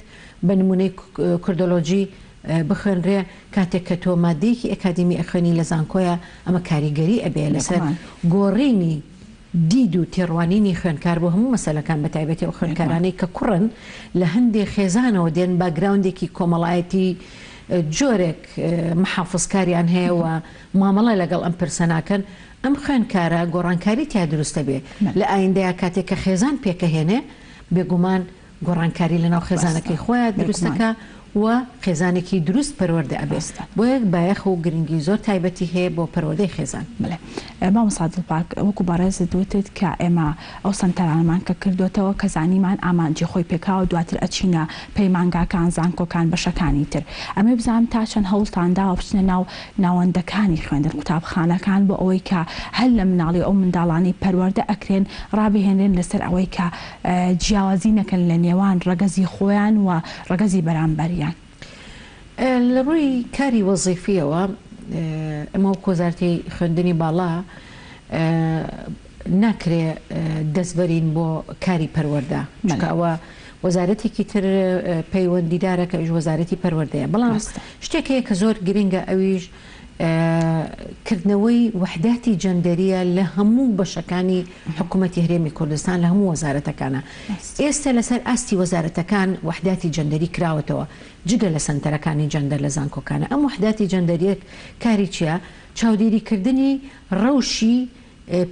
بە نمونەی کوردۆلۆجی بخوێنرێ، کاتێک کە تۆ مادەیەکی ئەکادیمی ئەخوێنی لە زانکۆیا ئەمە کاریگەری ئەبێ لەسەر گۆڕینی دید و تێڕوانینی خوێندکار بۆ هەموو مەسەلەکان بەتایبەتی ئەو خوێندکارانەی کە کوڕن لە هەندێ خێزانەوە دێن باگراوندێکی کۆمەڵایەتی جۆرێک محافزکاریان هەیە و مامەڵە لەگەڵ ئەم پرسە ناکەن ئەم خوێندکارە گۆڕانکاری تیا دروست دەبێ لە ئایندەیا کاتێک کە خێزان پێکەهێنێ بێگومان گۆڕانکاری لەناو خێزانەکەی خۆیا دروست دەکا و خێزانێکی دروست پەروەردە ئەبێ بۆیە بایەخ و گرنگی زۆر تایبەتی هەیە بۆ پەروەردەی خێزان. بەڵێ مامۆستا دڵپاک وەکو بەڕێزت وتت کە ئێمە ئەو سەنتەرانەمان کە کردۆتەوە کە زانیمان ئامانجی خۆی پێکاوە دواتر ئەچینە پەیمانگاکان زانکۆکان بەشەکانی تر ئەمەوێ بزانم تا چەند هەوڵتان داوە بچنە ناو ناوەندەکانی خوێندن قوتابخانەکان بۆ ئەوەی کە هەر لە مناڵی ئەو منداڵانەی پەروەردە ئەکرێن ڕابهێنرێن لەسەر ئەوەی کە جیاوازی نەکەن لە نێوان ڕەگەزی خۆیان و ڕەگەزی بەرامبەریان. لە ڕووی کاری وەزیفییەوە ئێمە وەک وەزارەتی خوێندنی باڵا ناکرێ دەست بەرین بۆ کاری پەروەردە چونکە ئەوە وەزارەتێکی تر پەیوەندیدارە کە ئەویش وەزارەتی پەروەردەیە بەڵام شتێک هەیە کە زۆر گرنگە ئەویش کردنەوەی وەحداتی جەندەریە لە هەموو بەشەکانی حکوومەتی هەرێمی کوردستان لە هەموو وەزارەتەکانە ئێستا لەسەر ئاستی وەزارەتەکان وەحداتی جەندەری کراوەتەوە جگە لە سەنتەرەکانی جەندەر لە زانکۆکانە ئەم وەحداتی جەندەریە کاری چیە چاودێریکردنی ڕەوشی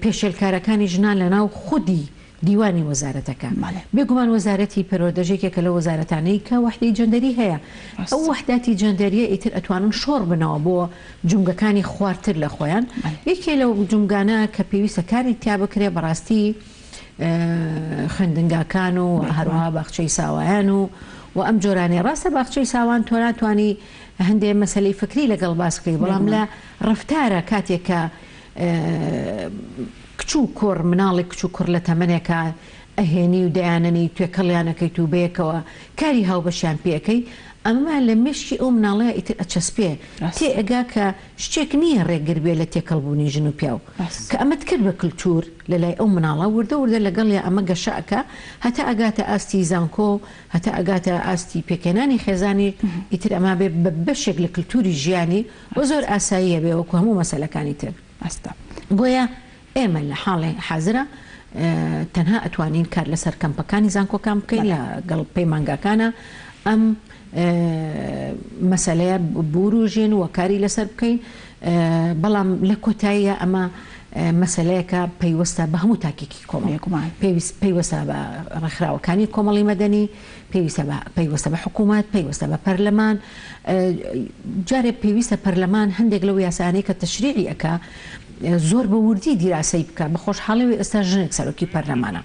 پێشێلکارەکانی ژنان لەناو خودی دیوانی وەزارەتەکە. بێگومان وەزارەتی پەروەردەش یەکێکە لەو وەزارەتانەی کە وەحدەی جەندەری هەیە. ئەو وەحداتی جەندەریە ئیتر ئەتوانن شۆڕ بنەوە بۆ جومگەکانی خوارتر لە خۆیان. یەکێ لەو جومگانە کە پێویستە کاری تیا بکرێ بەڕاستی خوێندنگاکان و هەروەها باخچەی ساوایان و و ئەم جۆرانەیە. ڕاستە باخچەی ساوان تۆ ناتوانی هەندێ مەسەلەی فکری لەگەڵ باس بکەی بەڵام لە ڕەفتارە کاتێک کە کچ و کوڕ، مناڵی کچ و کوڕ لە تەمەنێکا ئەهێنی و دەیانەنێی توێکەڵیان ئەکەیت و بەیەکەوە کاری هاوبەشیان پێ ئەکەی، ئەمە لە مێشکی ئەو مناڵەیا ئیتر ئەچەسپێ، تێ ئەگا کە شتێک نییە ڕێگر بێ لە تێکەڵ بوونی ژن و پیاو. کە ئەمەت کرد بە کلتور لە لای ئەو مناڵە، وردە وردە لەگەڵیا ئەمە گەشە ئەکا هەتا ئەگاتە ئاستی زانکۆ، هەتا ئەگاتە ئاستی پێکهێنانی خێزانی، ئیتر ئەمە ئەبێ بە بەشێک لە کلتوری ژیانی و زۆر ئاساییە بێ وەکو هەموو مەسەلەکانی تر. ڕاستە. بۆیە ئێمە لە حاڵی حازرا تەنها ئەتوانین کار لەسەر کەمپەکانی زانکۆکان بکەین لە گەڵ پەیمانگاکانا ئەم مەسەلەیە بوروژێن و کاری لەسەر بکەین بەڵام لە کۆتاییە ئەمە مەسەلەیەکە پەیوەستە بە هەموو تاکێکی کۆمەڵ بێگومان. پێویست پەیوەستە بە ڕێکخراوەکانی کۆمەڵی مەدەنی پێویستە بە پەیوەستە بە حکوومەت، پەیوەستە بە پەرلەمان. جارێ پێویستە پەرلەمان هەندێک لەو یاسایانەی کە تەشریعی ئەکا زۆر بە وردی دیراسەی بکا. بە خۆشحاڵیەوە ئێستا ژنێک سەرۆکی پەرلەمانە.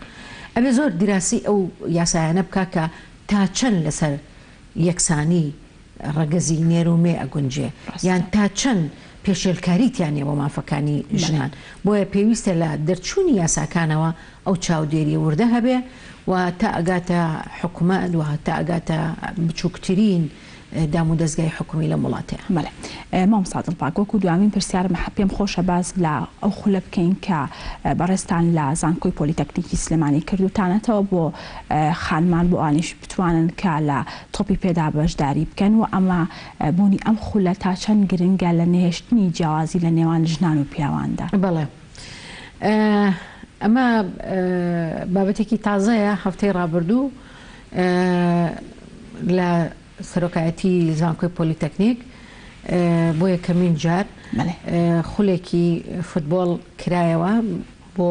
ئەبێ زۆر دیراسی ئەو یاسایانە بکا کە. تا چەند لەسەر یەکسانی ڕەگەزی نێر و مێ ئەگونجێ یان تا چەند پێشێلکاری تیا نیە بۆ مافەکانی ژنان بۆیە پێویستە لە دەرچوونی یاساکانەوە ئەو چاودێریە وردە هەبێ و تا ئەگاتە حکومەت و تا ئەگاتە بچوکترین دامودەزگای حکومی لەم وڵاتەیا. بەڵێ مامۆستا دڵپاک وەکو دوامین پرسیارم پێم خۆشە باس لە ئەو خولە بکەین کە بەڕێزتان لە زانکۆی پۆلیتەکنیکی سلێمانی کردوتانەتەوە بۆ خانمان بۆ ئەوانیش بتوانن کە لە تۆپی پێدا بەشداری بکەن و ئەمە بوونی ئەم خولە تا چەند گرنگە لە نەهێشتنی جیاوازی لە نێوان ژنان و پیاواندا؟ بەڵێ ئەمە بابەتێکی تازەیە هەفتەی ڕابردوو لە سەرۆکایەتی زانکۆی پۆلیتەکنیک بۆ یەکەمین جار خولێکی فوتبۆڵ کرایەوە بۆ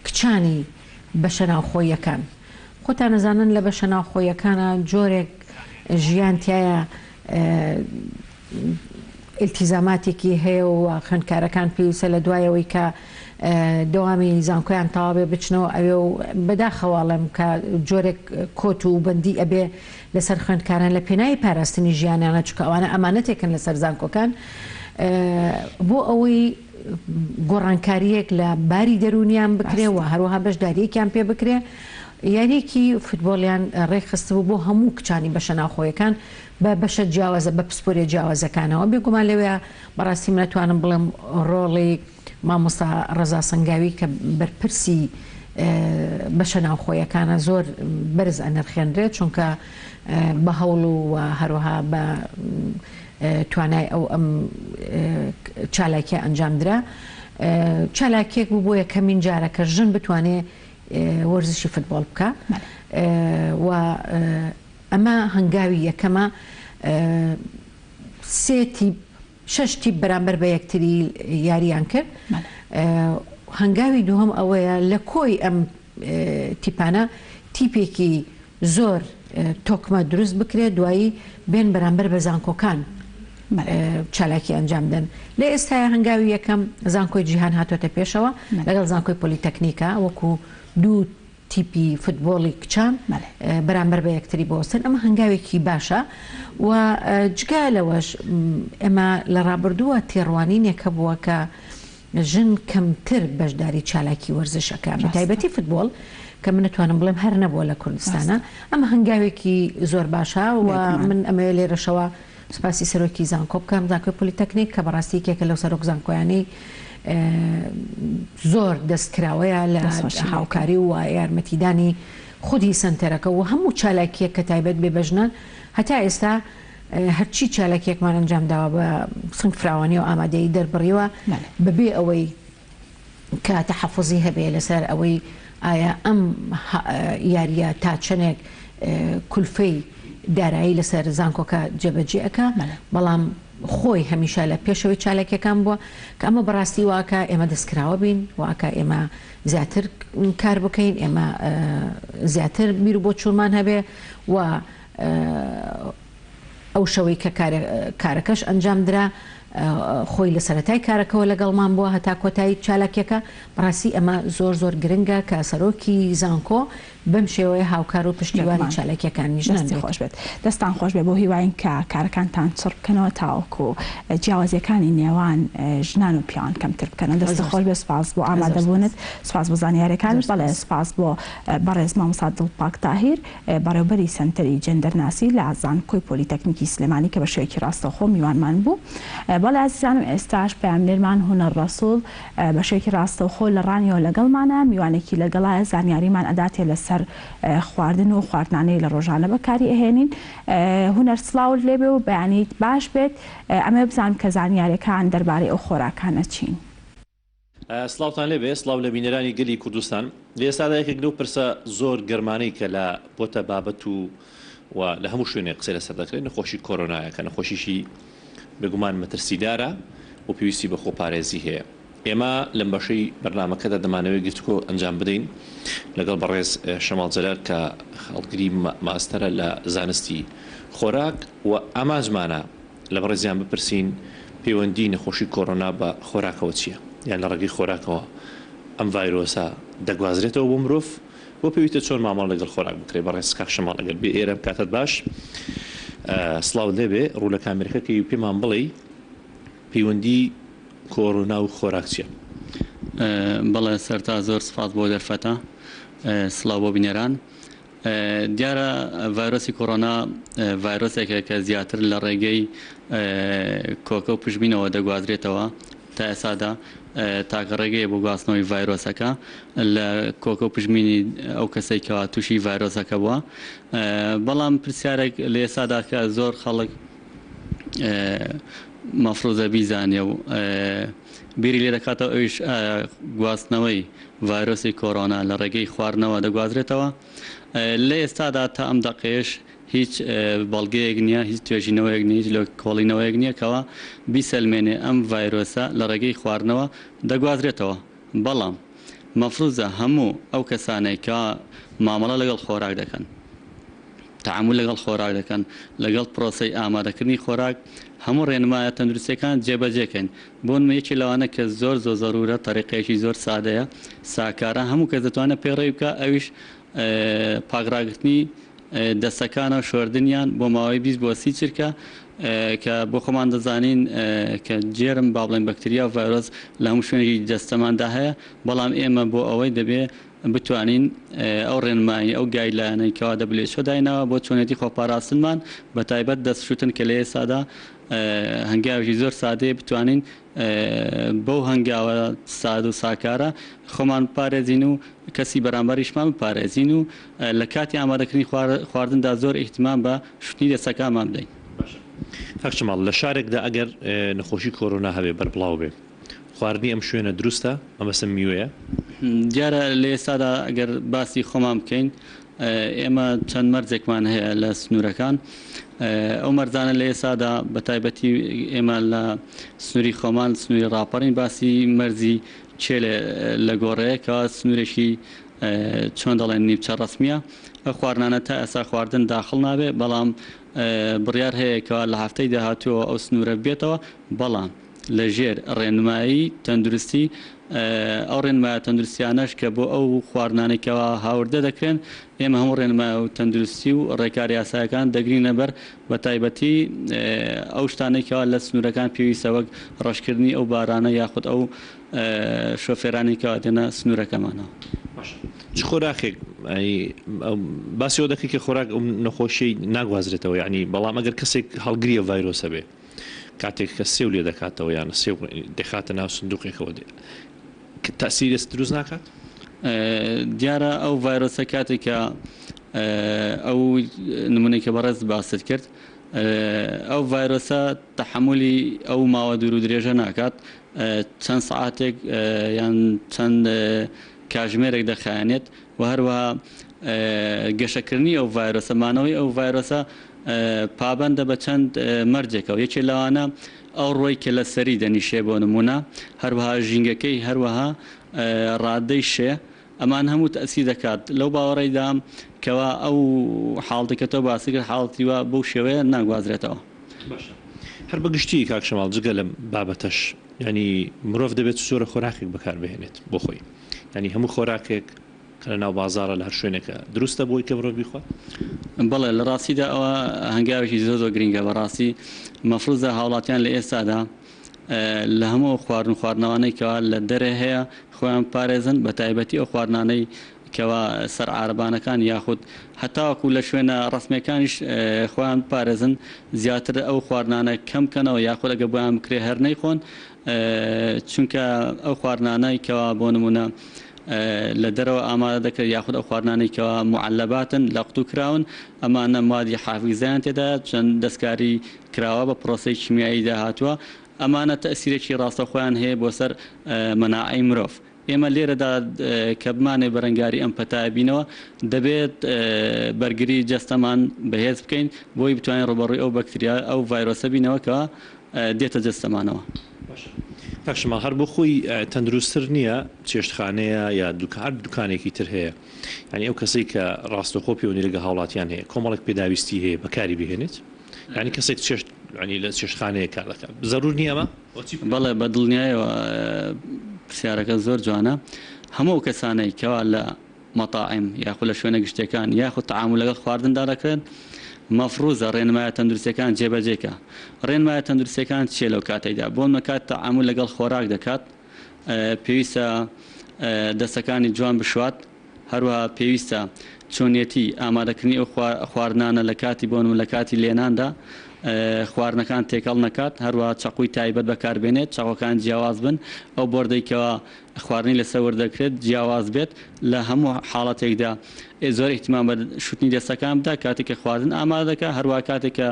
کچانی بەشە ناوخۆییەکان. خۆتان ئەزانن لە بەشە ناوخۆییەکانا جۆرێک ژیان تیایە ئیلتیزاماتێکی هەیە و خوێندکارەکان پێویستە لە دوای ئەوەی کە دەوامی زانکۆیان تەواو بێ بچنەوە ئەوێ و بەداخەوە ئەڵێم کە جۆرێک کۆت و بەندی ئەبێ لەسەر خوێندکاران لە پێناوی پاراستنی ژیانیانە چونکە ئەوانە ئەمانەتێکن لەسەر زانکۆکان بۆ ئەوەی گۆڕانکارییەک لە باری دەروونیان بکرێ و هەروەها بەشدارییەکیان پێ بکرێ یارییەکی فوتبۆڵیان ڕێکخستبوو بۆ هەموو کچانی بەشە ناوخۆیەکان بە بەشە جیاوازە بە پسپۆریە جیاوازەکانەوە بێگومان لەوێ بەڕاستی من ئەتوانم بڵێم ڕۆڵی مامۆستا ڕەزا سەنگاوی کە بەرپرسی بەشە ناوخۆیەکانە زۆر بەرز ئەنرخێنرێت چونکە بە هەوڵ و هەروەها بە توانای ئەو ئەم چالاکیە ئەنجام درا. چالاکیەک بوو بۆ یەکەمین جارە کە ژن بتوانێ وەرزشی فتبۆڵ بکا و ئەمە هەنگاوی یەکەمە سێ تیپ شەش تیپ بەرامبەر بە یەکتری یاریان کرد هەنگاوی دووهەم ئەوەیە لە کۆی ئەم تیپانە تیپێکی زۆر تۆکمە دروست بکرێت دوایی بێن بەرامبەر بە زانکۆکان چالاکی ئەنجام بدەن لە ئێستایا هەنگاوی یەکەم زانکۆی جیهان هاتۆتە پێشەوە لەگەڵ زانکۆی پۆلیتەکنیکا وەکو دوو تیپی فتبۆڵی کچان بەرامبەر بە یەکتری بوەستن ئەمە هەنگاوێکی باشە و جگە لەوەش ئێمە لە ڕابردووە تێڕوانینێک هەبووە کە ژن کەمتر بەشداری چالاکی وەرزش ئەکا بە تایبەتی فتبۆڵ کە من ئەتوانم بڵێم هەر نەبووە لە کوردستانا ئەمە هەنگاوێکی زۆر باشە و من ئەمەوێ لێرەشەوە سوپاسی سەرۆکی زانکۆ بکەم زانکۆی پۆلیتەکنیک کە بەڕاستی یەکێکە لەو سەرۆک زانکۆیانەی زۆر دەست کراوەیە لە هاوکاری و یارمەتیدانی خودی سەنتەرەکە و هەموو چالاکیەک کە تایبەت بێ بە ژنان هەتا ئێستا هەرچی چالاکیەکمان ئەنجام داوە بە سنگ فراوانی و ئامادەیی دەربڕیوە بەبێ ئەوەی کە تەحەفوزی هەبێ لەسەر ئەوەی ئایا ئەم یاریە تا چەندێک کولفەی دارایی لەسەر زانکۆکە جێبەجێ ئەکا بەڵام خۆی هەمیشە لە پێشەوەی چالاکیەکان بووە کە ئەمە بەڕاستی واکە ئێمە دەستکراوە بین واکە ئێمە زیاتر کار بکەین ئێمە زیاتر بیر و بۆچوونمان هەبێ و ئەو شەوەی کە کارەکەش ئەنجام درا خۆی لە سەرەتای کارەکەوە لەگەڵمان بووە هەتا کۆتایی چالاکیەکە، بەڕاستی ئەمە زۆر زۆر گرنگە کە سەرۆکی زانکۆ بەم شێوەیە هاوکار و پشتیوانی چالاکیەکانی ژنان بێت. خۆش بێت. دەستان خۆش بێت بەو هیواین کە کارەکانتان چڕ بکەنەوە تاوەکو جیاوازیەکانی نێوان ژنان و پیاوان کەمتر بکەنەوە. دەستت خۆش بێت سوپاس بۆ ئامادەبوونت سوپاس بۆ زانیاریەکانت بەڵێ سوپاس بۆ بەڕێز مامۆستا دڵپاک تاهیر بەڕێوبەری سەنتەری جێندەرناسی لە زانکۆی پۆلیتەکنیکی سلێمانی کە بە شێوەیەکی ڕاستەوخۆ میوانمان بوو. بەڵێ ئازیزانم ئێستاش پەیامنێرمان هونەر ڕەسوڵ بە شێوەیەکی ڕاستەوخۆ لە ڕانیەوە لەگەڵمانە، میوانێکی لەگەڵایە زانیاریمان ئەداتێ لەسەر خواردن و خواردنانەی لە ڕۆژانە بەکاری ئەهێنین. هونەر سڵاوت لێبێ و بەیانیت باش بێت. ئەمەوێ بزانم کە زانیاریەکان دەربارەی ئەو خۆراکانە چین؟ سڵاوتان لێبێ، سڵاو لە بینەرانی گەلی کوردستان. لە ئێستادا یەکێک لەو پرسە زۆر گەرمانەی کە لە بۆتە بابەت و و لە هەموو شوێنێک قسەی لەسەر دەکرێت نەخۆشی کۆرۆنایە کە نەخۆشیی بێگومان مەترسیدارە و پێویستی بە خۆپارێزی هەیە. ئێمە لەم بەشەی بەرنامەکەدا دەمانەوێت گفتوگۆ ئەنجام بدەین لەگەڵ بەڕێز شەماڵ جەلال کە هەڵگری ماستەرە لە زانستی خۆراک و ئامانجمانە لە بەڕێزیان بپرسین پەیوەندی نەخۆشی کۆرۆنا بە خۆراکەوە چییە؟ یان لە ڕێگەی خۆراکەوە ئەم ڤایرۆسە دەگوازرێتەوە بۆ مرۆڤ؟ بۆ پێویستە چۆن مامەڵە لەگەڵ خۆراک بکرێت؟ بەڕێز کاک شەماڵ ئەگەر بێ ئێرەم کاتت باش سڵاوت لێبێ ڕوو لە کامێرەکە کەی و پێمان بڵێی پەیوەندی کۆرۆنا و خۆراک چیە؟ بەڵێ سەرتا زۆر سپاس بۆ دەرفەتە سڵاو بۆ بینەران دیارە ڤایرۆسی کۆرۆنا ڤایرۆسێکە کە زیاتر لە ڕێگەی کۆکە و پژمینەوە دەگوازرێتەوە تا ئێسادا تاکە ڕێگەیە بۆ گواستنەوەی ڤایرۆسەکە لە کۆکە و پژمینی ئەو کەسەی کەوا تووشی ڤایرۆسەکە بووە بەڵام پرسیارێک لە ئێستادا کە زۆر خەڵک مەفروزە بیزانێ و بیری لێ دەکاتەوە ئەویش ئایا گواستنەوەی ڤایرۆسی کۆرۆنا لە ڕێگەی خواردنەوە دەگوازرێتەوە؟ لە ئێستادا تا ئەم دەقەیەش هیچ بەڵگەیەک نییە، هیچ توێژینەوەیەک نییە، هیچ لێکۆڵینەوەیەک نییە کەوا بیسەلمێنێ ئەم ڤایرۆسە لە ڕێگەی خواردنەوە دەگوازرێتەوە. بەڵام مەفروزە هەموو ئەو کەسانەی کە مامەڵە لەگەڵ خۆراک دەکەن، تەعامول لەگەڵ خۆراک دەکەن، لەگەڵ پرۆسەی ئامادەکردنی خۆراک هەموو ڕێنمایە تەندروستیەکان جێبەجێ کەین. بۆ نمونە یەکێ لەوانە کە زۆر زۆر زەرورە تەریقەیەکی زۆر سادەیە ساکارە هەموو کەس دەتوانێت پەیڕەوی بکا ئەویش پاک ڕاگرتنی دەستەکانە و شۆردنیان بۆ ماوەی 20 بۆ 30 چرکە کە بۆ خۆمان دەزانین کە جێرم با بڵێن بەکتریا و ڤایرۆس لە هەموو شوێنێکی جەستەماندا هەیە بەڵام ئێمە بۆ ئەوەی دەبێ بتوانین ئەو ڕێنمایی ئەو guideline ەی کەوا WHO دایناوە بۆ چۆنێتی خۆپاراستنمان بە تایبەت دەست شوتن کە لە ئێستادا هەنگاوێکی زۆر سادەیە بتوانین بەو هەنگاوە ساد و ساکارە خۆمان بپارێزین و کەسی بەرامبەریشمان بپارێزین و لە کاتی ئامادەکردنی خواردندا زۆر ئیهتمام بە شوتنی دەستەکانمان بدەین. باشە کاک جەماڵ لە شارێکدا ئەگەر نەخۆشی کۆرۆنا هەبێ بەربڵاو بێ خواردنی ئەم شوێنە دروستە؟ مەبەستم میوەیە؟ دیارە لە ئێستادا ئەگەر باسی خۆمان بکەین ئێمە چەند مەرجێکمان هەیە لە سنوورەکان ئەو مەرجانە لە ئێستادا بە تایبەتی ئێمە لە سنووری خۆمان سنووری ڕاپەڕین باسی مەرجی چێلێ لە گۆڕەیە کە سنوورێکی چۆن دەڵێن نیمچە ڕەسمیە ئەو خواردنانە تا ئێستا خواردن داخڵ نابێ بەڵام بڕیار هەیە کە لە هەفتەی داهاتووەوە ئەو سنوورە بێتەوە بەڵام لە ژێر ڕێنمایی تەندروستی، ئەو ڕێنمایە تەندروستیانەش کە بۆ ئەو خواردنانەی کەوا هاوردە دەکرێن، ئێمە هەموو ڕێنمایە و تەندروستی و ڕێکارە یاسایەکان دەگرینە بەر، بە تایبەتی ئەو شتانەی کەوا لە سنوورەکان پێویستە وەک ڕەشکردنی ئەو بارانە یاخود ئەو شۆفێرانەی کەوا دێنە سنوورەکەمانەوە. باشە چ خۆراکێک باسی ئەوە دەکەی کە خۆراک ئەو نەخۆشیەی ناگوازرێتەوە یانی بەڵام ئەگەر کەسێک هەڵگری ئەو ڤایرۆسە بێ کاتێک کە سێو لێ دەکاتەوە یان سێو دەخاتە ناو سندوقێکەوە دێ تەسیری لەسەر دروست ناکات؟ دیارە ئەو ڤایرۆسە کاتێک کە ئەو نمونەی کە بەڕێز باست کرد ئەو ڤایرۆسە تەحەمولی ئەو ماوە دوور و درێژە ناکات چەند سعاتێک یان چەند کاژمێرێک دەخایەنێت و هەروەها گەشەکردنی ئەو ڤایرۆسە، مانەوەی ئەو ڤایرۆسە پابەندە بە چەند مەرجێکەوە، یەکێ لەوانە ئەو ڕۆی کە لە سەری دەنیشێ بۆ نموونە، هەروەها ژینگەکەی، هەروەها ڕادەی شێ، ئەمان هەموو تەئسیر دەکات. لەو باوەڕەیدام کەوا ئەو حاڵەتەی کە تۆ باست کرد حاڵەتی وا بەو شێوەیە ناگوازرێتەوە. باشە هەر بە گشتی کاک شەماڵ جگە لەم بابەتەش یانی مرۆڤ دەبێت چ جۆرە خۆراکێک بەکار بهێنێت بۆ خۆی؟ یانی هەموو خۆراکێک کە لە ناو بازاڕە لە هەر شوێنێکە دروستە بۆی کە مرۆڤ بیخوات؟ بەڵێ لە ڕاستیدا ئەوە هەنگاوێکی زۆر زۆر گرینگە بەڕاستی مەفروزە هاوڵاتیان لە ئێستادا لە هەموو ئەو خواردن و خواردنەوانەی کەوا لە دەرێ هەیە خۆیان بپارێزن بە تایبەتی ئەو خواردنانەی کەوا سەر عارەبانەکان یاخود هەتاوەکو لە شوێنە ڕەسمیەکانیش خۆیان بپارێزن زیاتر ئەو خواردنانە کەم کەنەوە یاخود ئەگەر بۆیان بکرێ هەر نەیخۆن چونکە ئەو خواردنانەی کەوا بۆ نمونە لە دەرەوە ئامادە دەکرێت یاخود ئەو خواردنانەی کەوا معلباتن لە قوتو کراون ئەمانە موادی حافیزەیان تێدایە چەند دەستکاری کراوە بە پرۆسەی کیمیایی داهاتووە ئەمانە تەئسیرێکی ڕاستەوخۆیان هەیە بۆ سەر مەناعەی مرۆڤ ئێمە لێرەدا کە بمانەوێت بەرەنگاری ئەم پەتایە بینەوە دەبێت بەرگری جەستەمان بەهێز بکەین بۆی بتوانین ڕووبەڕووی ئەو بەکتریا ئەو ڤایرۆسە بینەوە کە دێتە جەستەمانەوە. باشە کاک شەماڵ هەر بۆ خۆی تەندروستتر نییە چێشتخانەیە یا دوکان هەر دوکانێکی تر هەیە یانی ئەو کەسەی کە ڕاستەوخۆ پەیوەندی لەگەڵ هاوڵاتیان هەیە کۆمەڵێک پێداویستی هەیە بەکاری بهێنێت یانی کەسێک چێشت یانی لە چێشتخانەیەک کار دەکات زەرور نییە ئەمە؟ بەڵێ بە دڵنیایەوە پرسیارەکە زۆر جوانە هەموو ئەو کەسانەی کەوا لە. مەتاعیم یاخود لە شوێنە گشتیەکان یاخود تەعامول لەگەڵ خواردندا دەکرێن مەفروزە ڕێنمایە تەندروستیەکان جێبەجێ کە. ڕێنمایە تەندروستیەکان چیە لەو کاتەیدا؟ بۆنمە کات تەعامول لەگەڵ خۆراک دەکات پێویستە دەستەکانی جوان بشوات هەروەها پێویستە چۆنیەتی ئامادەکردنی ئەو خواردنانە لە کاتی بۆنمە لە کاتی لێناندا خواردنەکان تێکەڵ نەکات هەروەها چەقووی تایبەت بەکاربێنێت چەقۆکان جیاواز بن ئەو بۆردەی کەوا خواردنی لەسەر وەردەکرێت جیاواز بێت لە هەموو حاڵەتێکدا زۆر ئیهتیمام بە شوتنی دەستەکان بدات کاتێک کە خواردن ئامادە دەکات هەروەها کاتێک کە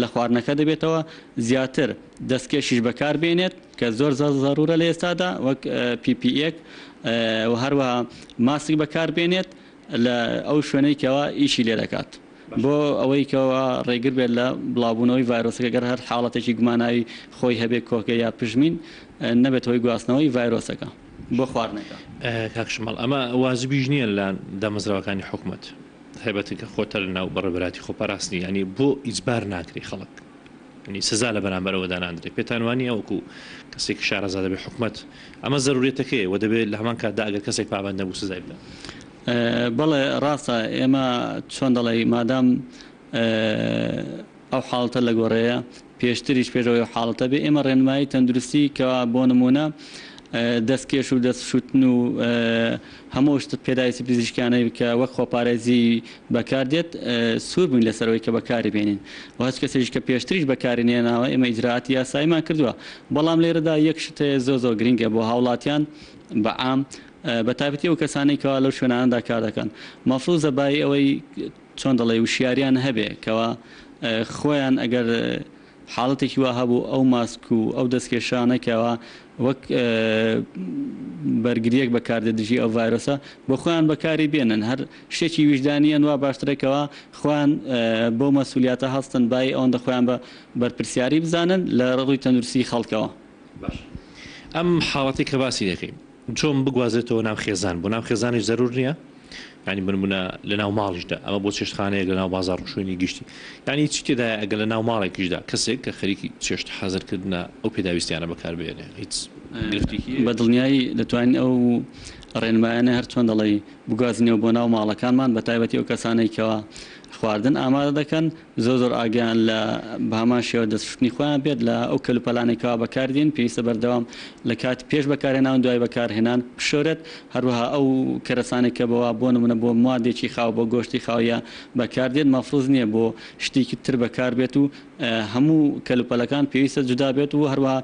لە خواردنەکە دەبێتەوە زیاتر دەستکێشیش بەکار بێنێت کە زۆر زەرورە لە ئێستادا وەک PPE و هەروەها ماسک بەکار بێنێت لە ئەو شوێنەی کەوا ئیشی لێ دەکات. بۆ ئەوەی کەوا ڕێگر بێت لە بڵاوبوونەوەی ڤایرۆسەکە گەر هەر حاڵەتێکی گوماناوی خۆی هەبێت کۆکە یا پژمین نەبێتە هۆی گواستنەوەی ڤایرۆسەکە بۆ خواردنەکە. کاک شمەڵ ئەمە واجبیش نییە لە دامەزراوەکانی حکومەت تایبەتی کە خۆتە لە ناو بەڕێوەبەرایەتی خۆپاراستنی یانی بۆ ئیجبار ناکرێ خەڵک یانی سزا لە بەرامبەر ئەوە داناندرێ پێتان وانییە وەکو کەسێکی شارەزا دەبێ حکومەت ئەمە زەرورێتەکەیە و دەبێ لە هەمان کاتدا ئەگەر کەسێک پابەند نەبوو سزای بدات. بەڵێ ڕاستە ئێمە چۆن دەڵێی مادام ئەو حاڵەتە لە گۆڕێیە پێشتریش پێش ئەوەی ئەو حاڵەتە بێ ئێمە ڕێنمایی تەندروستی کەوا بۆ نموونە دەست کێش و دەست شوتن و هەموو شت پێداویستی پزیشکیانەی کە وەک خۆپارێزی بەکار دێت سوور بووین لەسەر ئەوەی کە بەکاری بێنین و هەچ کەسێکیش کە پێشتریش بەکاری نێناوە ئێمە ئیجرائاتی یاساییمان کردووە بەڵام لێرەدا یەک شت هەیە زۆر زۆر گرینگە بۆ هاوڵاتیان بە عام بە تایبەتی ئەو کەسانەی کەوا لەو شوێنانەدا کار دەکەن مەفروزە بای ئەوەی چۆن دەڵێی وشیاریان هەبێ کەوا خۆیان ئەگەر حاڵەتێکی وا هەبوو ئەو ماسک و ئەو دەستکێشانە کەوا وەک بەرگریەک بەکاردێت دژی ئەو ڤایرۆسە بۆ خۆیان بەکاری بێنن هەر شتێکی ویژدانیان وا باشترە کەوا خۆیان بەو مەسولیاتە هەستن بای ئەوەندە خۆیان بە بەرپرسیاری بزانن لە ڕووی تەندروستی خەڵکەوە. باشە ئەم حاڵەتەی کە باسی دەکەین چۆن بگوازرێتەوە ناو خێزان بۆ ناو خێزانیش زەرور نییە؟ یانی بنمونە لە ناو ماڵیشدا ئەمە بۆ چێشتخانەیەک لە ناو بازاڕ و شوێنی گشتی یانی چی تێدایە ئەگەر لە ناو ماڵێکیشدا کەسێک کە خەریکی چێشت حازرکردنە ئەو پێداویستیانە بەکار بهێنێ هیچ گرفتێکی هەیە؟ بە دڵنیایی دەتوانین ئەو ڕێنمایانە هەر چۆن دەڵێی بگوازینەوە بۆ ناو ماڵەکانمان بە تایبەتی ئەو کەسانەی کەوا خواردن ئامادە دەکەن زۆر زۆر ئاگایان لە بەهەمان شێوە دەست شوشتنی خۆیان بێت لە ئەو کەلوپەلانەی کەوا بەکاری دێن پێویستە بەردەوام لە کاتی پێش بەکارهێنان و دوای بەکارهێنان بشۆرێت هەروەها ئەو کەرەسانەی کە بەوا بۆ نمونە بۆ موادێکی خاو بۆ گۆشتی خاو یا بەکار دێت مەفروز نییە بۆ شتێکی تر بەکار بێت و هەموو کەلوپەلەکان پێویستە جودا بێت و هەروەها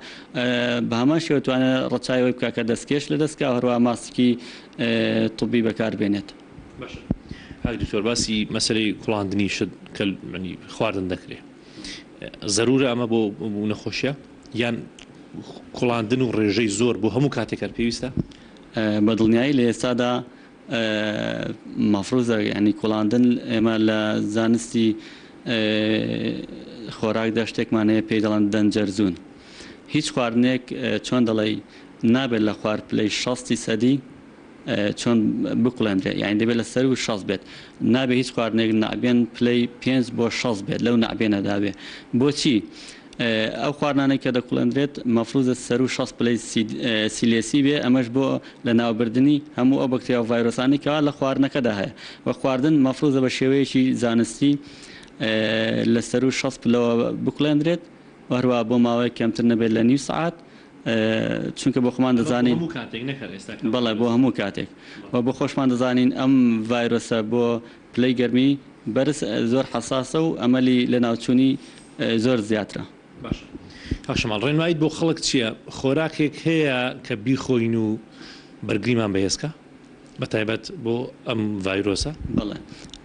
بەهەمان شێوە توانێت ڕەچاوی ئەوەی بکات کە دەستکێش لە دەست کا و هەروەها ماسکی طبی بەکار بێنێت. باشە کاک دکتۆر باسی مەسەلەی کوڵاندنی شت کە خواردن دەکرێ زەرورە ئەمە بۆ نەخۆشیە یان کوڵاندن و ڕێژەی زۆر بۆ هەموو کاتێک هەر پێویستە؟ بە دڵنیایی لە ئێستادا مەفروزە ینی کوڵاندن ئێمە لە زانستی خۆراکدا شتێکمان هەیە پێی دەڵێن دەنجەرزون هیچ خواردنێک چۆن دەڵێی نابێت لە خوار پلەی شەستی سەدی چۆن بکوڵێندرێت یانی دەبێت لە سەروو 60 بێت نابێت هیچ خواردنێک نەعبێن پلەی 5 بۆ 60 بێت لەو نەعبێنەدا بێ بۆچی ئەو خواردنانەی کە دەکوڵێندرێت مەفروزە سەروو 60 پلەی سیلێسی بێ ئەمەش بۆ لە ناوبردنی هەموو ئەو بەکتریا و ڤایرۆسانەی کەوا لە خواردنەکەدا هەیە و خواردن مەفروزە بە شێوەیەکی زانستی لە سەروو 60 پلەوە بکوڵێندرێت و هەروەها بۆ ماوەیەک کەمتر نەبێت لە نیو سەعات چونکە بۆ خۆمان دەزانین بەڵێ بۆ هەموو کاتێک و بۆ خۆشمان دەزانین ئەم ڤایرۆسە بۆ پلەی گەرمی بەرز زۆر حەساسە و ئەمەلی لەناوچوونی زۆر زیاترە. باشە کاک شەماڵ ڕێنماییت بۆ خەڵک چییە؟ خۆراکێک هەیە کە بیخۆین و بەرگریمان بەهێزکا؟ بە تایبەت بۆ ئەم ڤایرۆسە؟ بەڵێ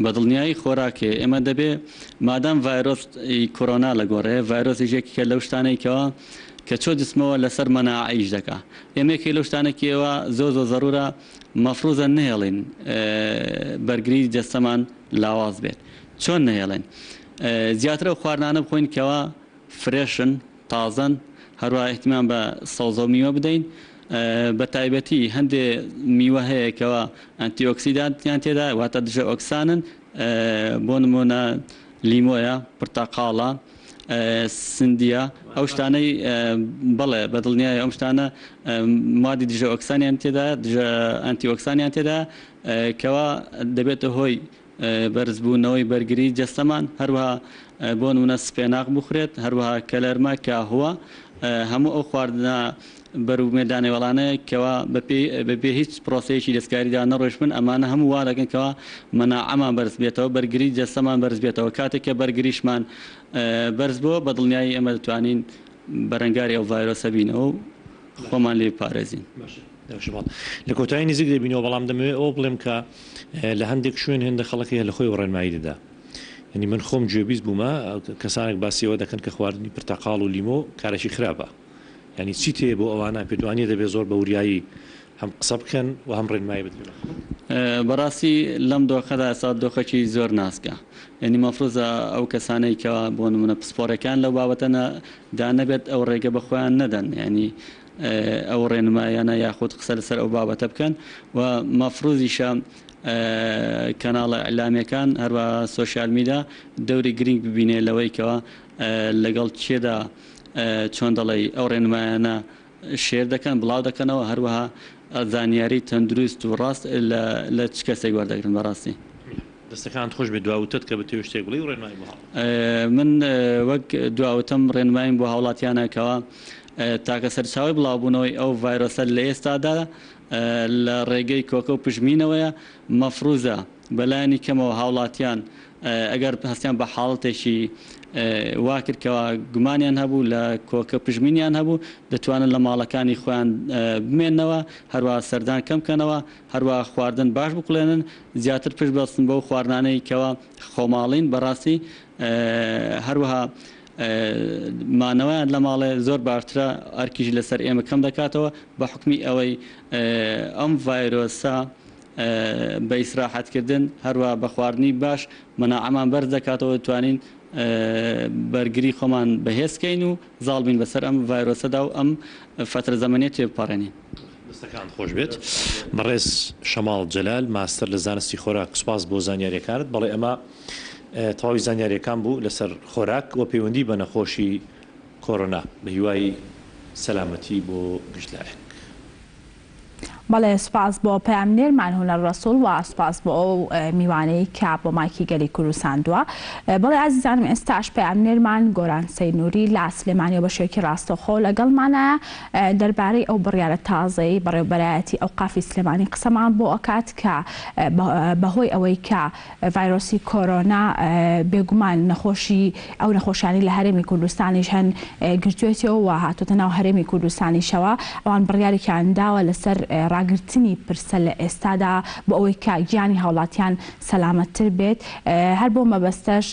بە دڵنیایی خۆراک هەیە ئێمە دەبێ مادام ڤایرۆس ی کۆرۆنا لە گۆڕێ ڤایرۆسیش یەکێکە لەو شتانەی کەوا کە چۆ جسمەوە لەسەر مەناعە ئیش دەکا ئێمە یەکێک لەو شتانە کێوە زۆر زۆر زەرورە مەفروزە نەهێڵین بەرگری جەستەمان لاواز بێت چۆن نەهێڵێن زیاتر ئەو خواردنانە بخۆین کەوا فرێشن تازەن، هەروەها ئیهتیمام بە سەوزە و میوە بدەین، بە تایبەتی هەندێ میوە هەیە کەوا ئەنتی ئۆکسیدانتیان تێدایە واتە دژە ئۆکسانن، بۆ نموونە لیمۆیە، پرتەقاڵە، سندیە، ئەو شتانەی بەڵێ بە دڵنیایی ئەم شتانە موادی دژە ئۆکسانیان تێدایە، دژە ئەنتی ئۆکسانیان تێدایە. کەوا دەبێتە هۆی بەرزبوونەوەی بەرگری جەستەمان، هەروەها بۆ نموونە سپێناخ بخورێت، هەروەها کەلەرمە، کاهوە، هەموو ئەو خواردنە بەروبوومە دانەوێڵانەیە کەوا بەبێ هیچ پرۆسەیەکی دەستکاریدا نەڕۆیشتبن، ئەمانە هەموو وا دەکەن کەوا مەناعەمان بەرز بێتەوە، بەرگری جەستەمان بەرز بێتەوە، کاتێک کە بەرگریشمان بەرز بۆوە بە دڵنیایی ئێمە دەتوانین بەرەنگاری ئەو ڤایرۆسە بینەوە و خۆمان لێ بپارێزین. لە کۆتایی نزیک دەبینەوە، بەڵام دەمەوێت ئەوە بڵێم کە لە هەندێک شوێن هێندە خەڵک هەیە لە خۆیەوە ڕێنمایی دەدا. یانی من خۆم گوێبیست بوومە کەسانێک باسی ئەوە دەکەن کە خواردنی پرتەقاڵ و لیمۆ کارێکی خراپە. یانی چیت هەیە بۆ ئەوانە؟ پێت وانییە دەبێت زۆر بە وریایی هەم قسە بکەن و هەم ڕێنمایی بدرێ بە خەڵک؟ بەڕاستی لەم دۆخەدا ئێستا دۆخێکی زۆر ناسکە. یانی مەفروزە ئەو کەسانەی کەوا بۆ نموونە پسپۆڕەکان لەو بابەتە دا نەبێت ئەو ڕێگە بە خۆیان نەدەن. یانی ئەو ڕێنماییانە یاخود قسە لەسەر ئەو بابەتە بکەن و مەفروزیشە کەناڵە ئیعلامیەکان هەروە سۆشیال میدا دەوری گرنگ ببینێ لەوەی کەوا لەگەڵ کێدا چۆن دەڵێی ئەو ڕێنمایانە share دەکەن بڵاو دەکەنەوە هەروەها زانیاری تەندروست و ڕاست لە چ کەسێک وەردەگرن بەڕاستی. دەستەکانت خۆش بێت دوا وتەت کە بتەوێت شتێک بڵێی و ڕێنمایی بۆ هاوڵاتیان. من وەک دوا وتەم ڕێنماییم بۆ هاوڵاتیانە کەوا تاکە سەرچاوەی بڵاوبوونەوەی ئەو ڤایرۆسە لە ئێستادا لە ڕێگەی کۆکە و پژمینەوەیە مەفروزە بەلایەنی کەمەوە هاوڵاتیان ئەگەر هەستیان بە حاڵەتێکی وا کرد کەوا گومانیان هەبوو لە کۆکە پژمینیان هەبوو دەتوانن لە ماڵەکانی خۆیان بمێنەوە هەروە سەردان کەم کەنەوە هەروەها خواردن باش بکوڵێنن، زیاتر پشت بەستن بەو خواردنانەی کەوا خۆماڵین، بەڕاستی هەروەها مانەوەیان لە ماڵێ زۆر باشترە، ئەرکیش لەسەر ئێمە کەم دەکاتەوە بە حوکمی ئەوەی ئەم ڤایرۆسە بە ئیسراحەتکردن هەروەها بە خواردنی باش مەناعەمان بەرز دەکاتەوە دەتوانین بەرگری خۆمان بەهێز کەین و زاڵ بین بەسەر ئەم ڤایرۆسەدا و ئەم فەترە زەمەنیە تێبپەڕێنین. دەستەکانت خۆش بێت بەڕێز شەماڵ جەلال ماستەر لە زانستی خۆراک سوپاس بۆ زانیاریەکانت بەڵێ ئەمە تەواوی زانیاریەکان بوو لەسەر خۆراک و پەیوەندی بە نەخۆشی کۆرۆنا بەهیوای سەلامەتی بۆ گشت لایەک. بەڵێ سوپاس بۆ پەیامنێرمان هونەر ڕەسوڵ و سوپاس بۆ ئەو میوانەی کە بۆ مایکی گەلی کوردستان دوا. بەڵێ ئازیزانم ئێستاش پەیامنێرمان گۆران سەینوری لە سلێمانیەوە بە شێوەیەکی ڕاستەوخۆ لەگەڵمانە دەربارەی ئەو بڕیارە تازەی بەڕێوبەرایەتی ئەوقافی سلێمانی قسەمان بۆ ئەکات کە بەهۆی ئەوەی کە ڤایرۆسی کۆرۆنا بێگومان نەخۆشی ئەو نەخۆشیانەی لە هەرێمی کوردستانیش هەن گرتوێتیەوە و هاتۆتە ناو هەرێمی کوردستانیشەوە، ئەوان بڕیارێکیان داوە لەسەر ڕاگرتنی پرسە لە ئێستادا بۆ ئەوەی کە گیانی هاوڵاتیان سەلامەتتر بێت، هەر بۆ مەبەستەش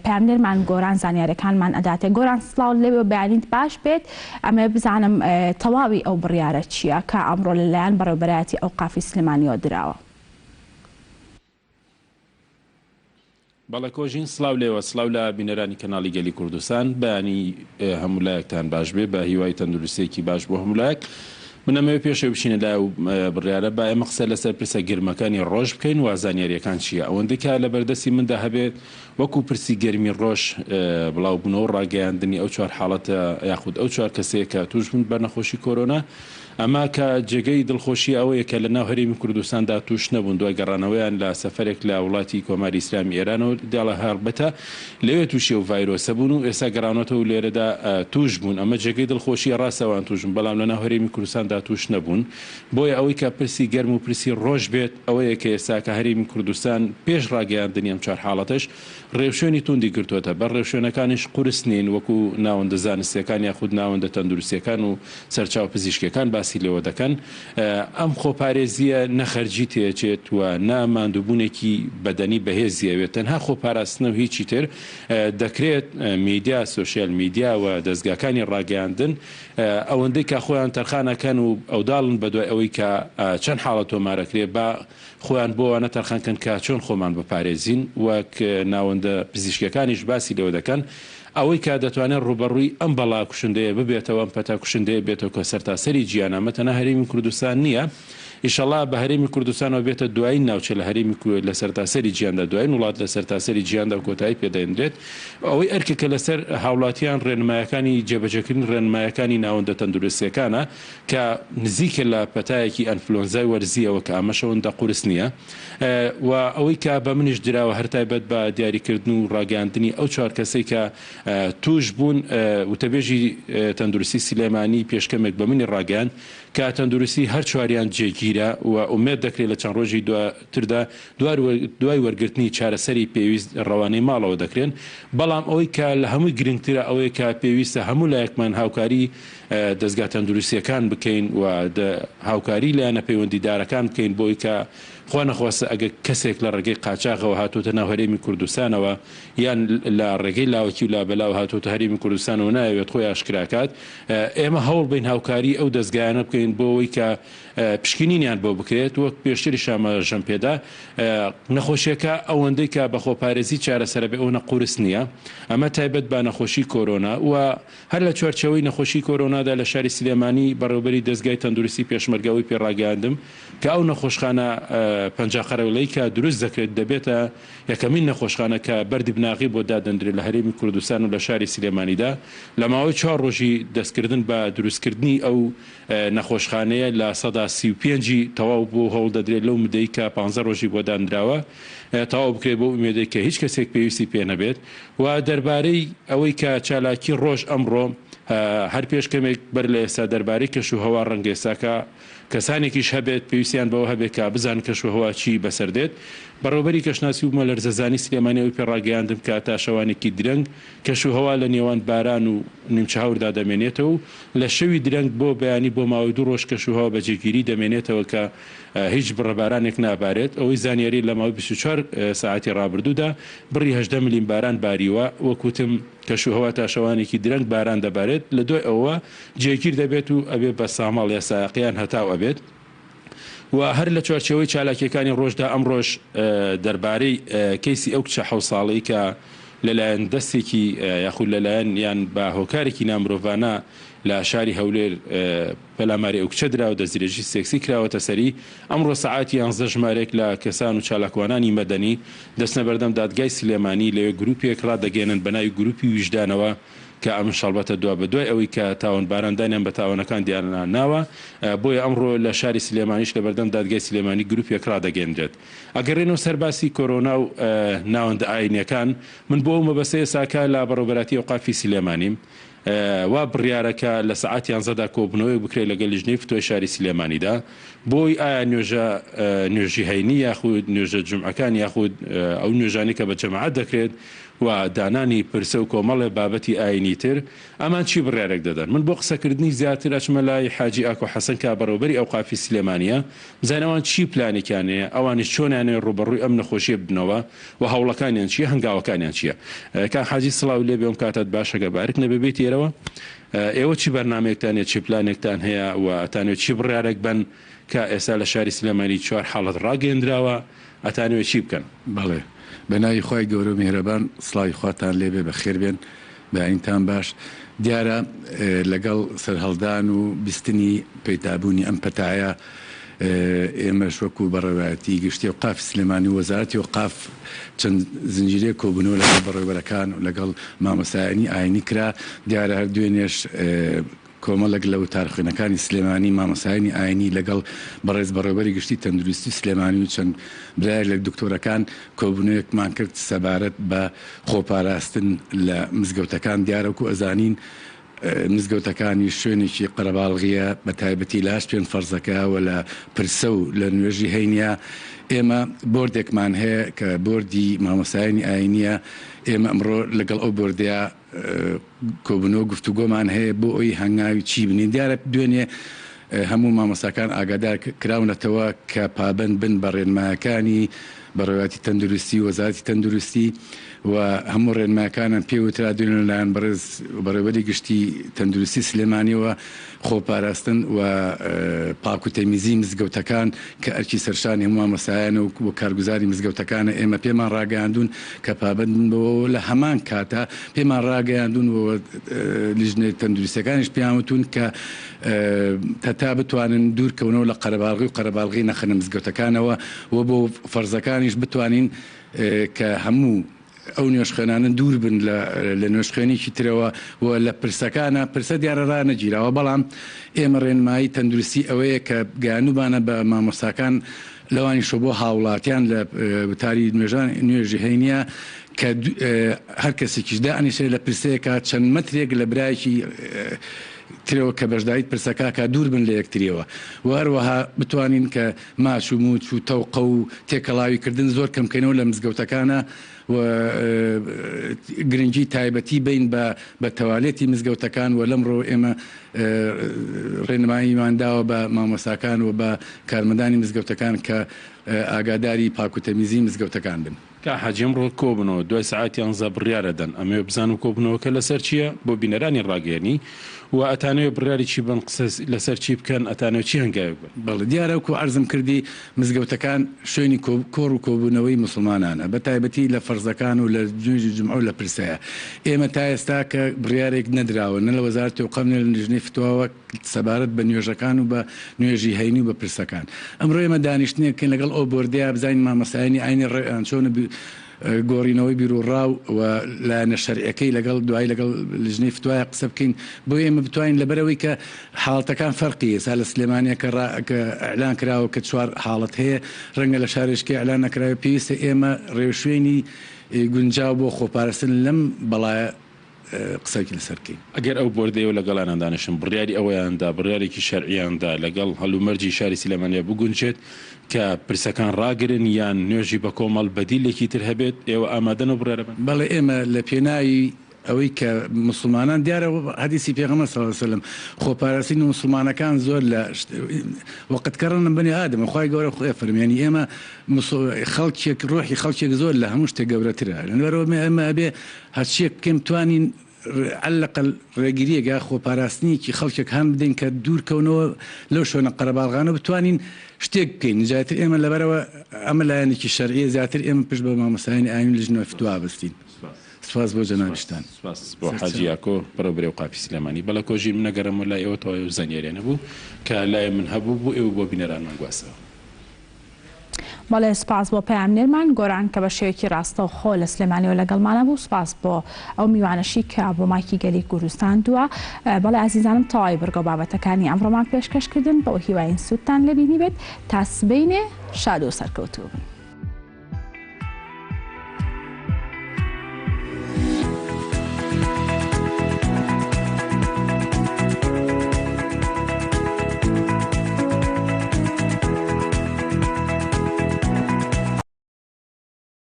پەیامنێرمان گۆران زانیاریەکانمان ئەداتێ. گۆران سڵاوت لێبێ و بەیانیت باش بێت، ئەمەوێ بزانم تەواوی ئەو بڕیارە چییە کە ئەمڕۆ لەلایەن بەڕێوبەرایەتی ئەوقافی سلێمانیەوە دراوە؟ بەڵێ کۆژین سڵاو لێوە سڵاو لە بینەرانی کەناڵی گەلی کوردستان بەیانی هەموو لایەکتان باش بێ بە هیوای تەندروستیەکی باش بۆ هەموو لایەک من ئەمەوێ پێشەوە بچینە لای و بڕیارە با ئێمە قسە لەسەر پرسە گرمەکانی ڕۆژ بکەین و زانیاریەکان چییە ئەوەندەی کە لە بەردەستی مندا هەبێت وەکو پرسی گەرمی ڕۆژ بڵاوبوونەوە و ڕاگەیاندنی ئەو چوار حاڵەتە یاخود ئەو چوار کەسەیە کە تووش بوون بە نەخۆشی کۆرۆنا ئەمە کە جێگەی دڵخۆشییە ئەوەیە کە لە ناو هەرێمی کوردستاندا تووش نەبوون دوای گەڕانەوەیان لە سەفەرێک لە وڵاتی کۆماری ئیسلامی ئێرانەوە دیاڵە هەڵبەتە لەوێ تووشی ئەو ڤایرۆسە بوون و ئێستا گەڕاونەتەوە و لێرەدا تووش بوون ئەمە جێگەی دڵخۆشییە ڕاستە ئەوان تووش بوون بەڵام لە ناو هەرێمی کوردستاندا تووش نەبوون بۆیە ئەوەی کە پرسی گەرم و پرسی ڕۆژ بێت ئەوەیە کە ئێستاکە هەرێمی کوردستان پێش ڕاگەیاندنی ئەم چوار حاڵەتەش ڕێوشوێنی توندی گرتۆتە بەر، ڕێوشوێنەکانیش قورس نین وەکو ناوەندە زانستیەکان یاخود ناوەندە تەندروستیەکان و سەرچاوە پزیشکیەکان باسی لێوە دەکەن، ئەم خۆپارێزیە نە خەرجی تێچێت و نە ماندووبوونێکی بەدەنی بەهێزی ئەوێت تەنها خۆپاراستنە و هیچی تر، دەکرێت میدیا، سۆشیال میدیا و دەزگاکانی ڕاگەیاندن ئەوەندەی کە خۆیان تەرخان ئەکەن و ئەوداڵن بەدوای ئەوەی کە چەند حاڵەت تۆمارەکرێ با خۆیان بۆ ئەوانە تەرخان کەن کە چۆن خۆمان بپارێزین، وەک ناوەندە پزیشکیەکانیش باسی لێوە دەکەن، ئەوەی کە دەتوانێت ڕووبەڕووی ئەم بەڵا کوشندەیە ببێتەوە، ئەم پەتا کوشندەیە بێتەوە کە سەرتاسەری جیهانە، ئەمە تەنها هەرێمی کوردستان نییە. ئیشەڵا بە هەرێمی کوردستانەوە بێتە دوایین ناوچە لە هەرێمی لە سەرتاسەری جیهاندا، دوایین وڵات لە سەرتاسەری جیهاندا و کۆتایی پێدەهێنرێت. ئەوەی ئەرکێکە لەسەر هاوڵاتیان ڕێنمایەکانی جێبەجێکردنی ڕێنمایەکانی ناوەندە تەندروستییەکانە کە نزیکە لە پەتایەکی ئەنفلۆنزای وەرزییەوە کە ئەمەش ئەوەندە قورس نییە و ئەوەی کە بە منیش دراوە هەر تایبەت بە دیاریکردن و ڕاگەیاندنی ئەو چوار کەسەی کە تووش بوون وتەبێژی تەندروستی سلێمانی پێش کەمێک بە منی ڕاگەیاند کە تەندروستی هەر چواریان جێگیرە و ئومێد دەکرێت لە چەند ڕۆژی دواتردا دوای وەرگرتنی چارەسەری پێویست ڕەوانەی ماڵەوە دەکرێن، بەڵام ئەوەی کە لە هەمووی گرنگترە ئەوەیە کە پێویستە هەموو لایەکمان هاوکاری دەزگا تەندروستییەکان بکەین و هاوکاری لایەنە پەیوەندیدارەکان بکەین بۆی کە خوا نەخواستە ئەگەر کەسێک لە ڕێگەی قاچاغەوە هاتۆتە ناو هەرێمی کوردستانەوە یان لە ڕێگەی لاوەکی و لابەلاوە هاتۆتە هەرێمی کوردستانەوە نایەوێت خۆی ئاشکراکات ئێمە هەوڵ بەین هاوکاری ئەو دەزگایانە بکەین بۆ ئەوەی کە پشکنینیان بۆ بکرێت وەک پێشتریش ئاماژەم پێدا نەخۆشیەکە ئەوەندەی کە بە خۆپارێزی چارەسەرە بێ ئەونە قورس نییە ئەمە تایبەت بە نەخۆشی کۆرۆنا و هەر لە چوارچێوەی نەخۆشی کۆرۆنادا لە شاری سلێمانی بەڕێوبەری دەزگای تەندروستی پێشمەرگە ئەوەی پێ ڕاگەیاندم کە ئەو نەخۆشخانە 50 قەرەوڵەی کە دروست دەکرێت دەبێتە یەکەمین نەخۆشخانە کە بەردی بناغەی بۆ دادەندرێت لە هەرێمی کوردستان و لە شاری سلێمانیدا لە ماوەی چوار ڕۆژی دەستکردن بە دروستکردنی ئەو نەخۆشخانەیە 35% ی تەواو بووە و هەوڵ دەدرێت لەو مدەی کە 15 ڕۆژی بۆ دانراوە تەواو بکرێت بەو ئومێدەی کە هیچ کەسێک پێویستی پێ نەبێت و دەربارەی ئەوەی کە چالاکی ڕۆژ ئەمڕۆ هەر پێش کەمێک بەر لە ئێستا دەربارەی کەشوهەوا ڕەنگە ئێستاکە کەسانێکیش هەبێت پێویستیان بەوە هەبێت کە بزانن کەشوهەوا چی بەسەر دێت. بەڕێوەبەری کەشناسی و بومەلەرزەزانی سلێمانی ئەوەی پێ ڕاگەیاندم کە تا شەوانێکی درەنگ کەشوهەوا لە نێوان باران و نیمچە هەوردا دەمێنێتەوە و لە شەوی درەنگ بۆ بەیانی بۆ ماوەی دوو ڕۆژ کەشوهەوا بە جێگیری دەمێنێتەوە کە هیچ بڕە بارانێک نابارێت. ئەوەی زانیاری لە ماوەی 24 سەعاتی ڕابردوودا بڕی 18 ملیم باران باریوە. وەک وتم کەشوهەوا تا شەوانێکی درەنگ باران دەبارێت لە دوای ئەوەوە جێگیر دەبێت و ئەبێ بە ساماڵ یا سایەقیان هەتاو ئەبێت و هەر لە چوارچێوەی چالاکیەکانی ڕۆژدا ئەمڕۆش دەربارەی کەیسی ئەو کچە حەوت ساڵەی کە لەلایەن دەستێکی یاخود لەلایەن یان بە هۆکارێکی نامرۆڤانە لە شاری هەولێر پەلاماری ئەو کچە درا و دەستدرێژی سێکسی کراوەتە سەری، ئەمڕۆ سەعات یانزدە ژمارەیەک لە کەسان و چالاکوانانی مەدەنی دەچنە بەردەم دادگای سلێمانی لەوێ گروپێک ڕادەگەیەنن بەناوی گروپی ویژدانەوە کە ئەمش هەڵبەتە دوابەدوای ئەوەی کە تاوانباران دانیان بە تاوانەکاندیانا ناوە، بۆیە ئەمڕۆ لە شاری سلێمانیش لەبەردەم دادگای سلێمانی گروپێک ڕادەگەیەنرێت. ئەگەڕێنەوە سەر باسی کۆرۆنا و ناوەندە ئاینیەکان، من بۆ ئەو مەبەستە ئێستاکە لە بەڕێوبەرایەتی ئەوقافی سلێمانیم، وا بڕیارە کە لە سەعات یانزەدا کۆبوونەوەیەک بکرێت لەگەل لیژنەی فتوای شاری سلێمانیدا بۆی ئایا نوێژە نوێژی هەینی یاخود نوێژە جومعەکان یاخود ئەو نوێژانەی کە بە جەماعەت دەکرێت و دانانی پرسە و کۆمەڵێ بابەتی ئاینی تر ئەمان چی بڕیارێک دەدەن من بۆ قسەکردنی زیاتر ئەچمە لای حاجی ئاکۆ حەسەن کە بەڕێوبەری ئەوقافی سلێمانیە بزانین ئەوان چی پلانێکیان هەیە ئەوانیش چۆنیانەوێ ڕووبەڕووی ئەم نەخۆشیە ببنەوە و هەوڵەکانیان چیە هەنگاوەکانیان چیە کاک حاجی سڵاو لێبێ ئەم کاتەت باش ئەگەر بارک نەبێ بێیت ئێرەوە ئێوە چی بەرنامەیەکتان هەیە چی پلانێکتان هەیە و ئەتانەوێ چی بڕیارێک بەن کە ئێستا لە شاری سلێمانی چوار حاڵەت ڕاگەیەندراوە ئەتانەوێ چی بکەن؟ بەڵێ بەناوی خوای گەورەو میهرەبان سڵاوی خواتان لێبێ بەخێربێن بەیانیتان باش دیارە لەگەڵ سەرهەڵدان و بیستنی پەیدابوونی ئەم پەتایە ئێمەش وەکو بەڕێوەیەتی گشتی ئەوقافی سلێمانی و وەزارەتی ئەوقاف چەند زنجیرەیەک کۆبوونەوە لەگەڵ بەڕێوبەرەکان و لەگەڵ مامۆستایانی ئاینی کرا دیارە هەر دوێنێش کۆمەڵێک لە وتارخوێنەکانی سلێمانی، مامۆستایانی ئاینی لەگەڵ بەڕێز بەڕێوبەری گشتی تەندروستی سلێمانی و چەند برایەک لە دکتۆرەکان کۆبوونەوەیەکمان کرد سەبارەت بە خۆپاراستن لە مزگەوتەکان، دیارە وەکو ئەزانین مزگەوتەکانیش شوێنێکی قەرەباڵغیە بە تایبەتی لە هەشت پێنج فەرزەکە و لە پرسە و لە نوێژی هەینیە، ئێمە بۆردێکمان هەیە کە بۆردی مامۆستایانی ئاینیە، ئێمە ئەمڕۆ لەگەڵ ئەو بۆردەیا کۆبوونەوە گفتوگۆمان هەیە بۆ ئەوی هەنگاوی چی بنین دیارە دوێنێ هەموو مامۆستاکان ئاگادار کراونەتەوە کە پابەند بن بە ڕێنمایەکانی. بەڕێوەبەرایەتی تەندروستی و وەزارەتی تەندروستی و هەموو ڕێنمایەکانیان پێ وترا دوێنێ لەلایەن بەڕێز بەڕێوەبەری گشتی تەندروستی سلێمانیەوە خۆپاراستن و پاک و تەمیزی مزگەوتەکان کە ئەرکی سەرشانی هەموو مامۆستایانە و کارگوزاری مزگەوتەکانە ئێمە پێمان ڕاگەیاندوون کە پابەند بن بەوە و لە هەمان کاتا پێمان ڕاگەیاندوون و لیژنە تەندروستیەکانیش پێیان وتوون کە هەتا بتوانن دوور کەونەوە لە قەرەباڵغی و قەرەباڵغی نەخەنە مزگەوتەکانەوە و بۆ فەرزەکانیش بتوانین کە هەموو ئەو نوێژخوێنانە دوور بن لە نوێژخوێنێکی ترەوە و لە پرسەکانە پرسە دیارە ڕانەگیراوە بەڵام ئێمە ڕێنمایی تەندروستی ئەوەیە کە گەیاندوومانە بە مامۆستاکان لەوانیشەوە بۆ هاوڵاتیان لە وتاری نوێژان نوێژی هەینیە کە هەر کەسێکیش دائەنیشێ لە پرسەیەکا چەند مەترێک لە برایەکی ترەوە کە بەشداریت پرسەکە کا دوور بن لە یەکتریەوە و هەروەها بتوانین کە ماچ و موچ و تەوقە و تێکەڵاوی کردن زۆر کەم کەینەوە لە مزگەوتەکانا و گرنگی تایبەتی بەین بە بە تەوالێتی مزگەوتەکان و لەمڕۆ ئێمە ڕێنماییمان داوە بە مامۆستاکان و بە کارمەندانی مزگەوتەکان کە ئاگاداری پاک و تەمیزی مزگەوتەکان بن. کاک حاجی ئەمڕۆ کۆبنەوە دوای سەعات یانزە بڕیار ئەدەن ئەمەوێ بزانم کۆبونەوەکە لەسەر چیە بۆ بینەرانی ڕاگەیەنی و ئەتانەوێ بڕیاری چی بەن قسە لەسەر چی بکەن ئەتانەوێ چی هەنگاوێک بن؟ بەڵێ دیارە وەکو عەرزم کردی مزگەوتەکان شوێنی کۆڕ و کۆبوونەوەی موسڵمانانە بە تایبەتی لە فەرزەکان و لە نوێژی جومعە و لە پرسەیە ئێمە تا ئێستا کە بڕیارێک نەدراوە نە لە وەزارەتی ئەوقاف نە لە لیژنەی فتواوە سەبارەت بە نوێژەکان و بە نوێژی هەینی و بە پرسەکان ئەمڕۆ ئێمە دانیشتنێک بکەین لەگەڵ ئەو بۆردەیا بزانین مامۆستایانی ئاینی ڕێیان چۆنە گۆڕینەوەی بیروڕا و لایەنە شەرعیەکەی لەگەڵ دوایی لەگەڵ لیژنەی فتوایا قسە بکەین بۆ ئێمە بتوانین لەبەرئەوەی کە حاڵەتەکان فەرقی ئێستا لە سلێمانیە کە ڕا کە ئیعلان کراوە کە چوار حاڵەت هەیە ڕەنگە لە شارێکی ئیعلان نەکراوێ پێویستە ئێمە ڕێوشوێنی گونجاو بۆ خۆپارستن لەم بەڵایە قسەکی لەسەر بکەین. ئەگەر ئەو بۆردەیەوە لەگەڵیانان دانیشن بڕیاری ئەوەیان دا بڕیارێکی شەرعیان دا لەگەڵ هەلومەرجی شاری سلێمانیا بگونجێت کە پرسەکان ڕاگرن یان نوێژی بەکۆمەڵ بەدیلێکی تر هەبێت ئێوە ئامادەن ئەو بڕیارە بەن؟ بەڵێ ئێمە لە پێناوی ئەوەی کە موسڵمانان دیارە حەدیسی پێغەمبەر صلی اللە علیە وسلم خۆپاراستنی موسڵمانەکان زۆر لە وقد کرمنا بنی آدم خوای گەورە خۆی فەرمی یانی ئێمە خەڵکێک ڕۆحی خەڵکێک زۆر لە هەموو شتێک گەورەترە لەبەرئەوە ئێمە ئەبێ هەرچیەک بکەین بتوانین علی الاقل ڕێگریەک یا خۆپاراستنێکی خەڵکێک هان بدەین کە دوور کەونەوە لەو شوێنە قەرەباڵغانە بتوانین شتێک بکەین زیاتر ئێمە لەبەرەوە ئەمە لایەنێکی شەرعیە زیاتر ئێمە پشت بە مامۆستایانی ئاین لژنە فتوا بەستین سپاس بۆ جەنابیشتان. سپاس بۆ حاجی یاکۆ بەڕێوبەری ئەوقافی سلێمانی. بەڵێ کۆژین من ئەگەڕێمەوە لای ئێوە تەواوی ئەو زانیاریانە بوو کە لای من هەبوو بۆ ئێوە بۆ بینەرانمان گواستەوە. بەڵێ سوپاس بۆ پەیامنێرمان گۆران کە بە شێوەیەکی ڕاستەوخۆ لە سلێمانیەوە لەگەڵمانە بوو سوپاس بۆ ئەو میوانەشی کە بۆ مایکی گەلی کوردستان دووە بەڵێ ئازیزانم تەواوی بڕگە و بابەتەکانی ئەمڕۆمان پێشکەش کردن بەو هیواین سوودتان لێ بینیبێت تا سبەینێ شاد و سەرکەوتوو بن.